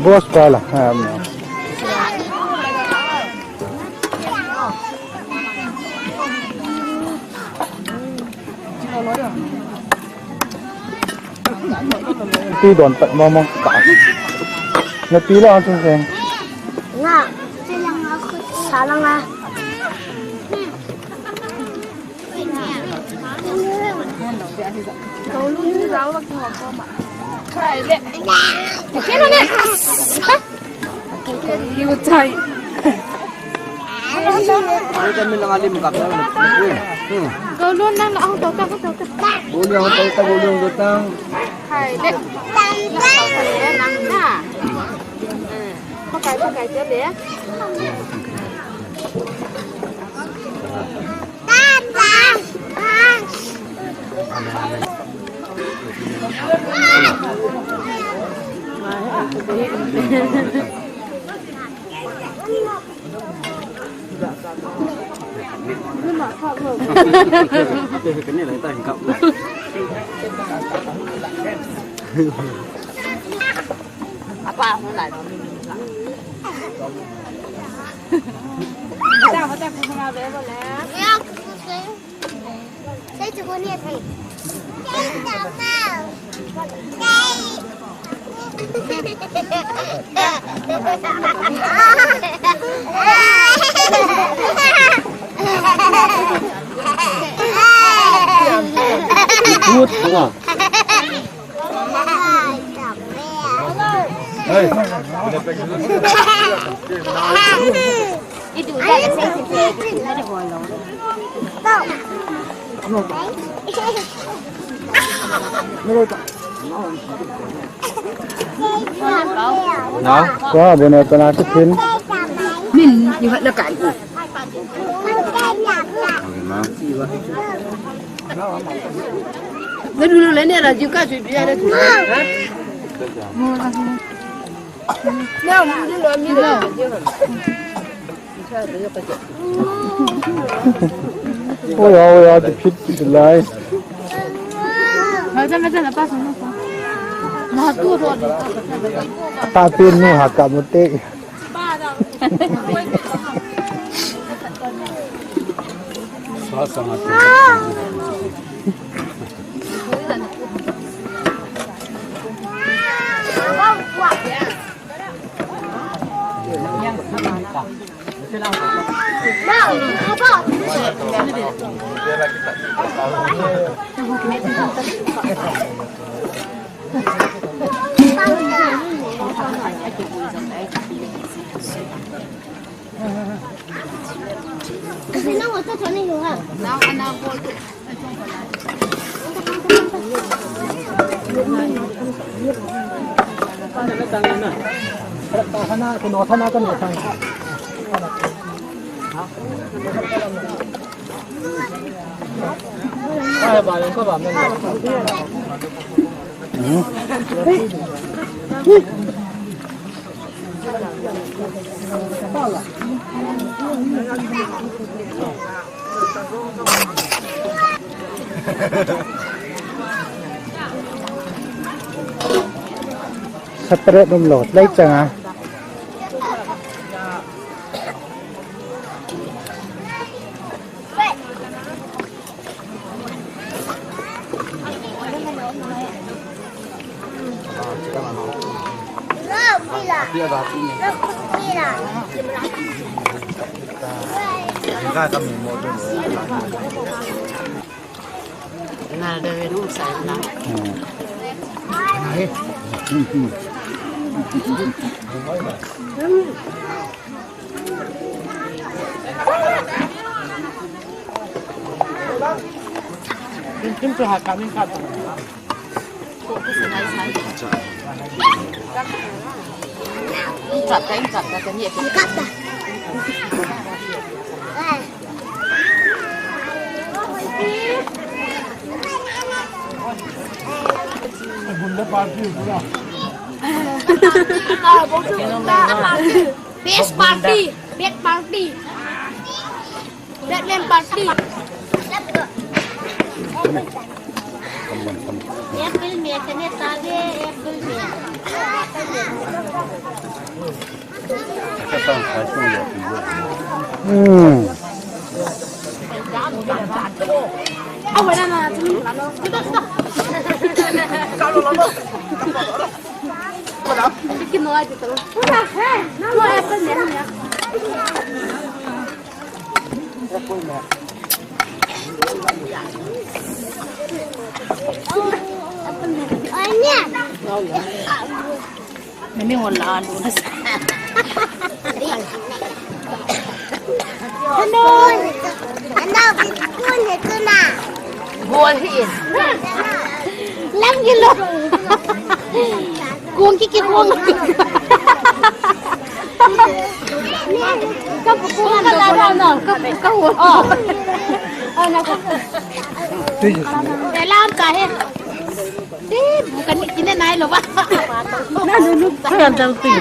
Boss pala, ha, mo. Ti don pat mo mo ta. Na ti la ang sung seng. Nga. Salang ah. Kami lang alim kap na. Hmm. Golun nang na ang tota, ang tota. Golun ang tota, golun ang tota. Hai, dek. Ang tota nang na. Hmm. Pakai, pakai, dia deh. Apa, aku lah. Good, ha. Hey. Na? Wa, bone tana kitchen. Min, ni hot na kai. Na dulu le ne la jiu ka sui bia le tu. Na mu dulu mi le. Oi, oi, oi, the pit is alive. Hai, jana, jana, pas mo. Ma tu ro. Ta pin nu ha ka mo te. Separate um lo, lai chang a. Na de ve nu sa na. Best party, best party. Batman party. Apple me, kane tabe, apple me. Hmm. Nami wala alu na sa. Bol hi in. Lam gilo. Kung ki ki kung. Ka pu kung ka la la no. Ka pu ka wo. Oh. Oh na ka. Te lam ka he. Te bu ka ni kine nai lo ba. Na nu nu. Ka dal ti.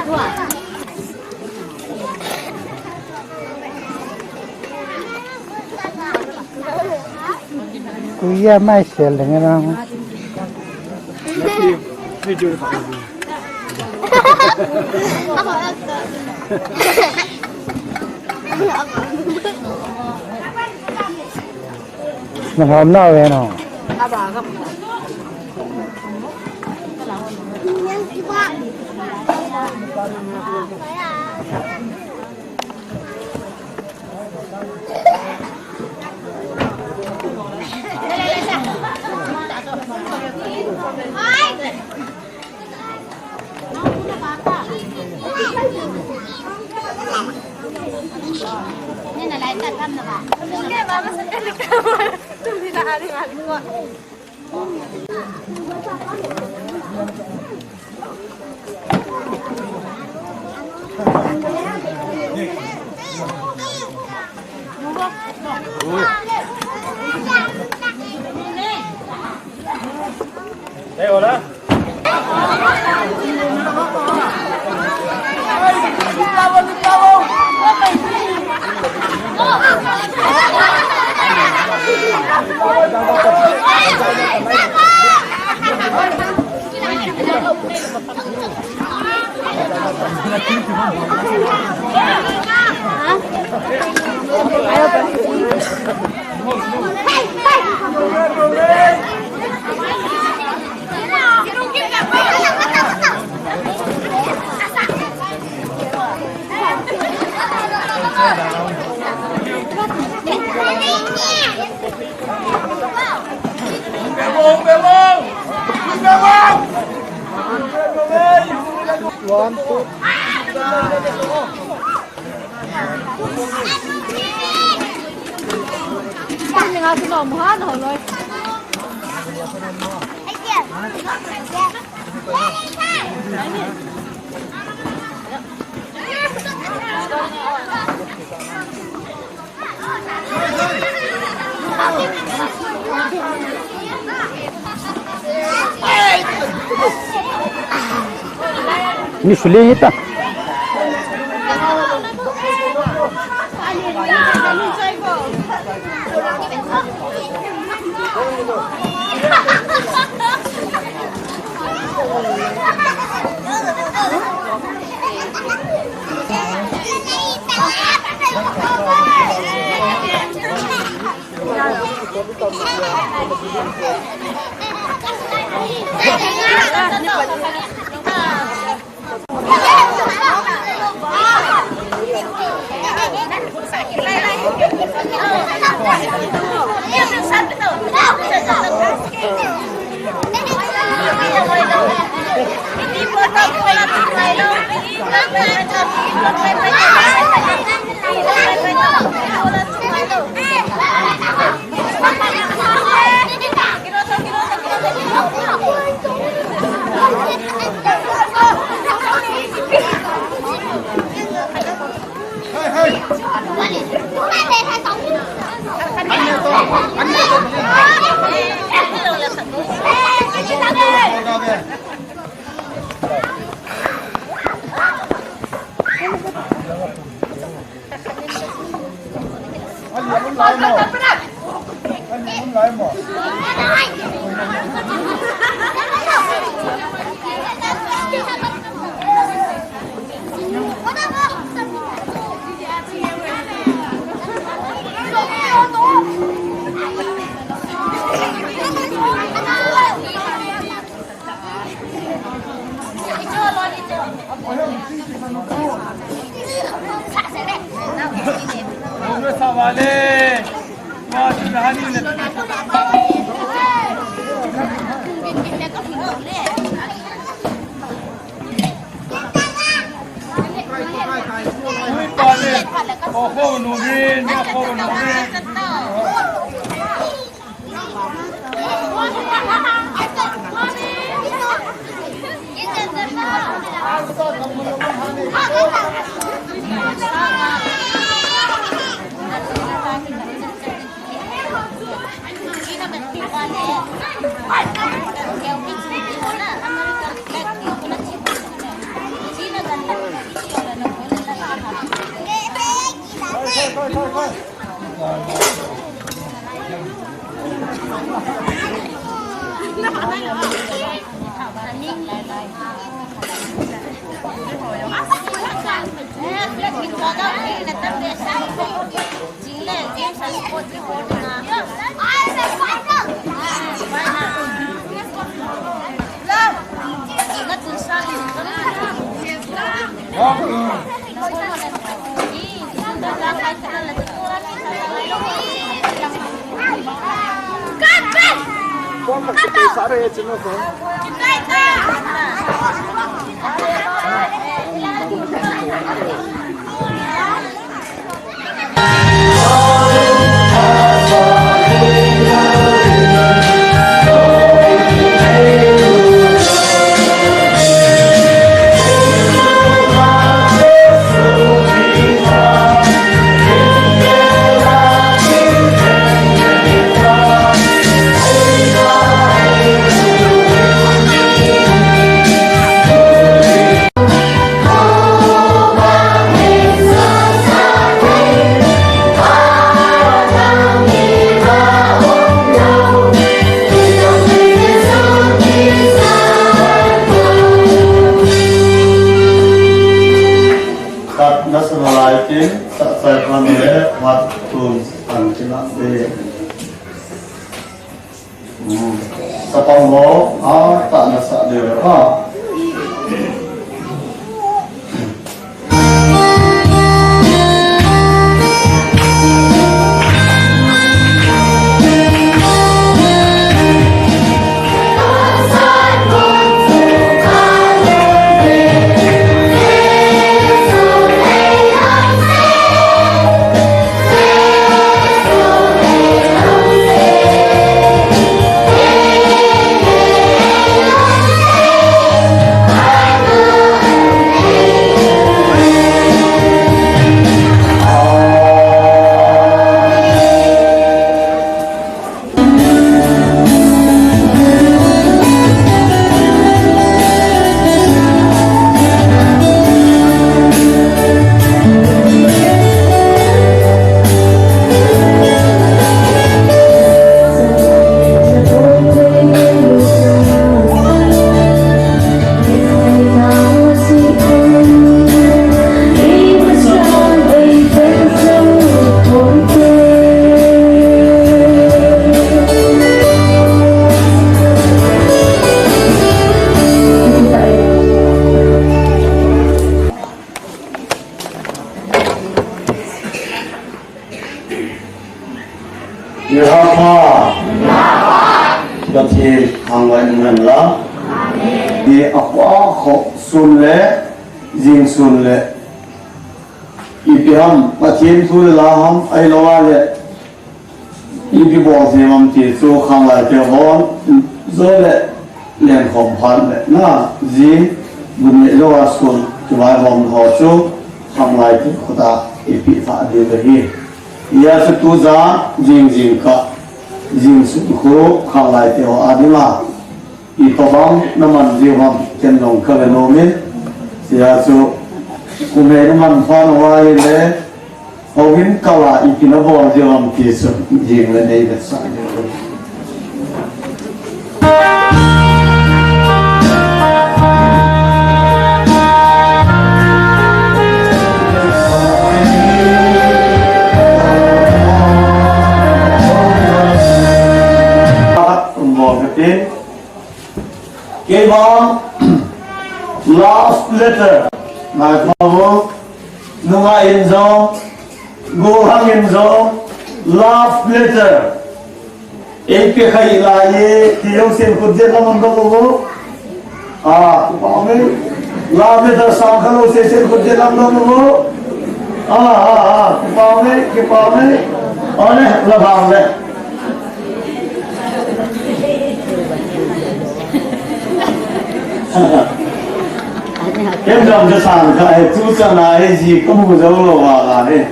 Kuya mai sel dengan orang. Nahom na ve no. One, two. Ni sule hita. Khat na sa lai tin, sa sai pan le, wat tun an kila de. Sapang ho, a, ta na sa de, a. Yehapa. Pathen thangvah in umhen lang. Ni akhoh sun le, jing sun le. Ipi ham, Pathen thu le la ham, ahilou le. Ipi bol thei ham ti chu khanglai te hon, jo le, lenkhom phat le, na, jing, gun le jo a sun, kivaihom ho chu, khanglai te khut a, ipi pha ding ahi. Hijeh chun tujan, jing jingkah, jing sun khu, khanglai te ho a ding a. Itobang na man jiu ham, ken jong ka ve nom in. Hijeh chun, kum hei na man phat uva ahile, houin kah a ipi na bol jiu ham ti chu, jing le nei vetsah diu. Bol kati. Kei vang, love letter. Ngai pha vo. Nungah in jong, gollhang in jong, love letter. Ei pe khai lai e, ti jong sen khut jet lam dong vo. Ah, tu pa me. Love letter sang kha lou se sen khut jet lam dong vo. Ah, ah, ah, kipah e, kipah e. Ole, la bang le. Ken jam ja sang kha e, tu cha na e ji ka mu jo lo wa la e.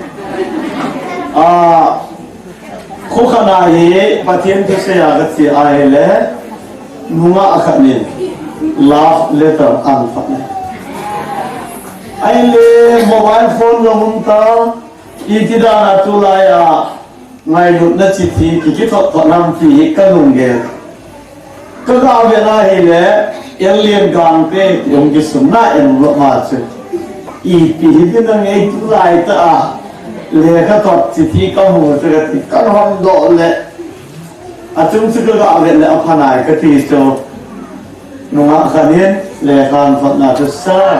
Ah, Khu khat na hi Pathen thusei a ka chi ahile, nungah khat in love letter an phat e. Ahile mobile phone jong um ta, iti dan a tulai a ngailutna chithi ki, kithot thot nam ti hi ka lunggel. Ka ga vet na hile, Alien Gangte ti hung kisun na en lo ma chu. Ipi hi ti na ngei tulai ta a. Lekha thot chithi ka mu chu ka ti, ka hon doh le. Achung chu ka ga vet le apha nai ka ti chu. Nungah khat in lekha an thot na chu sir.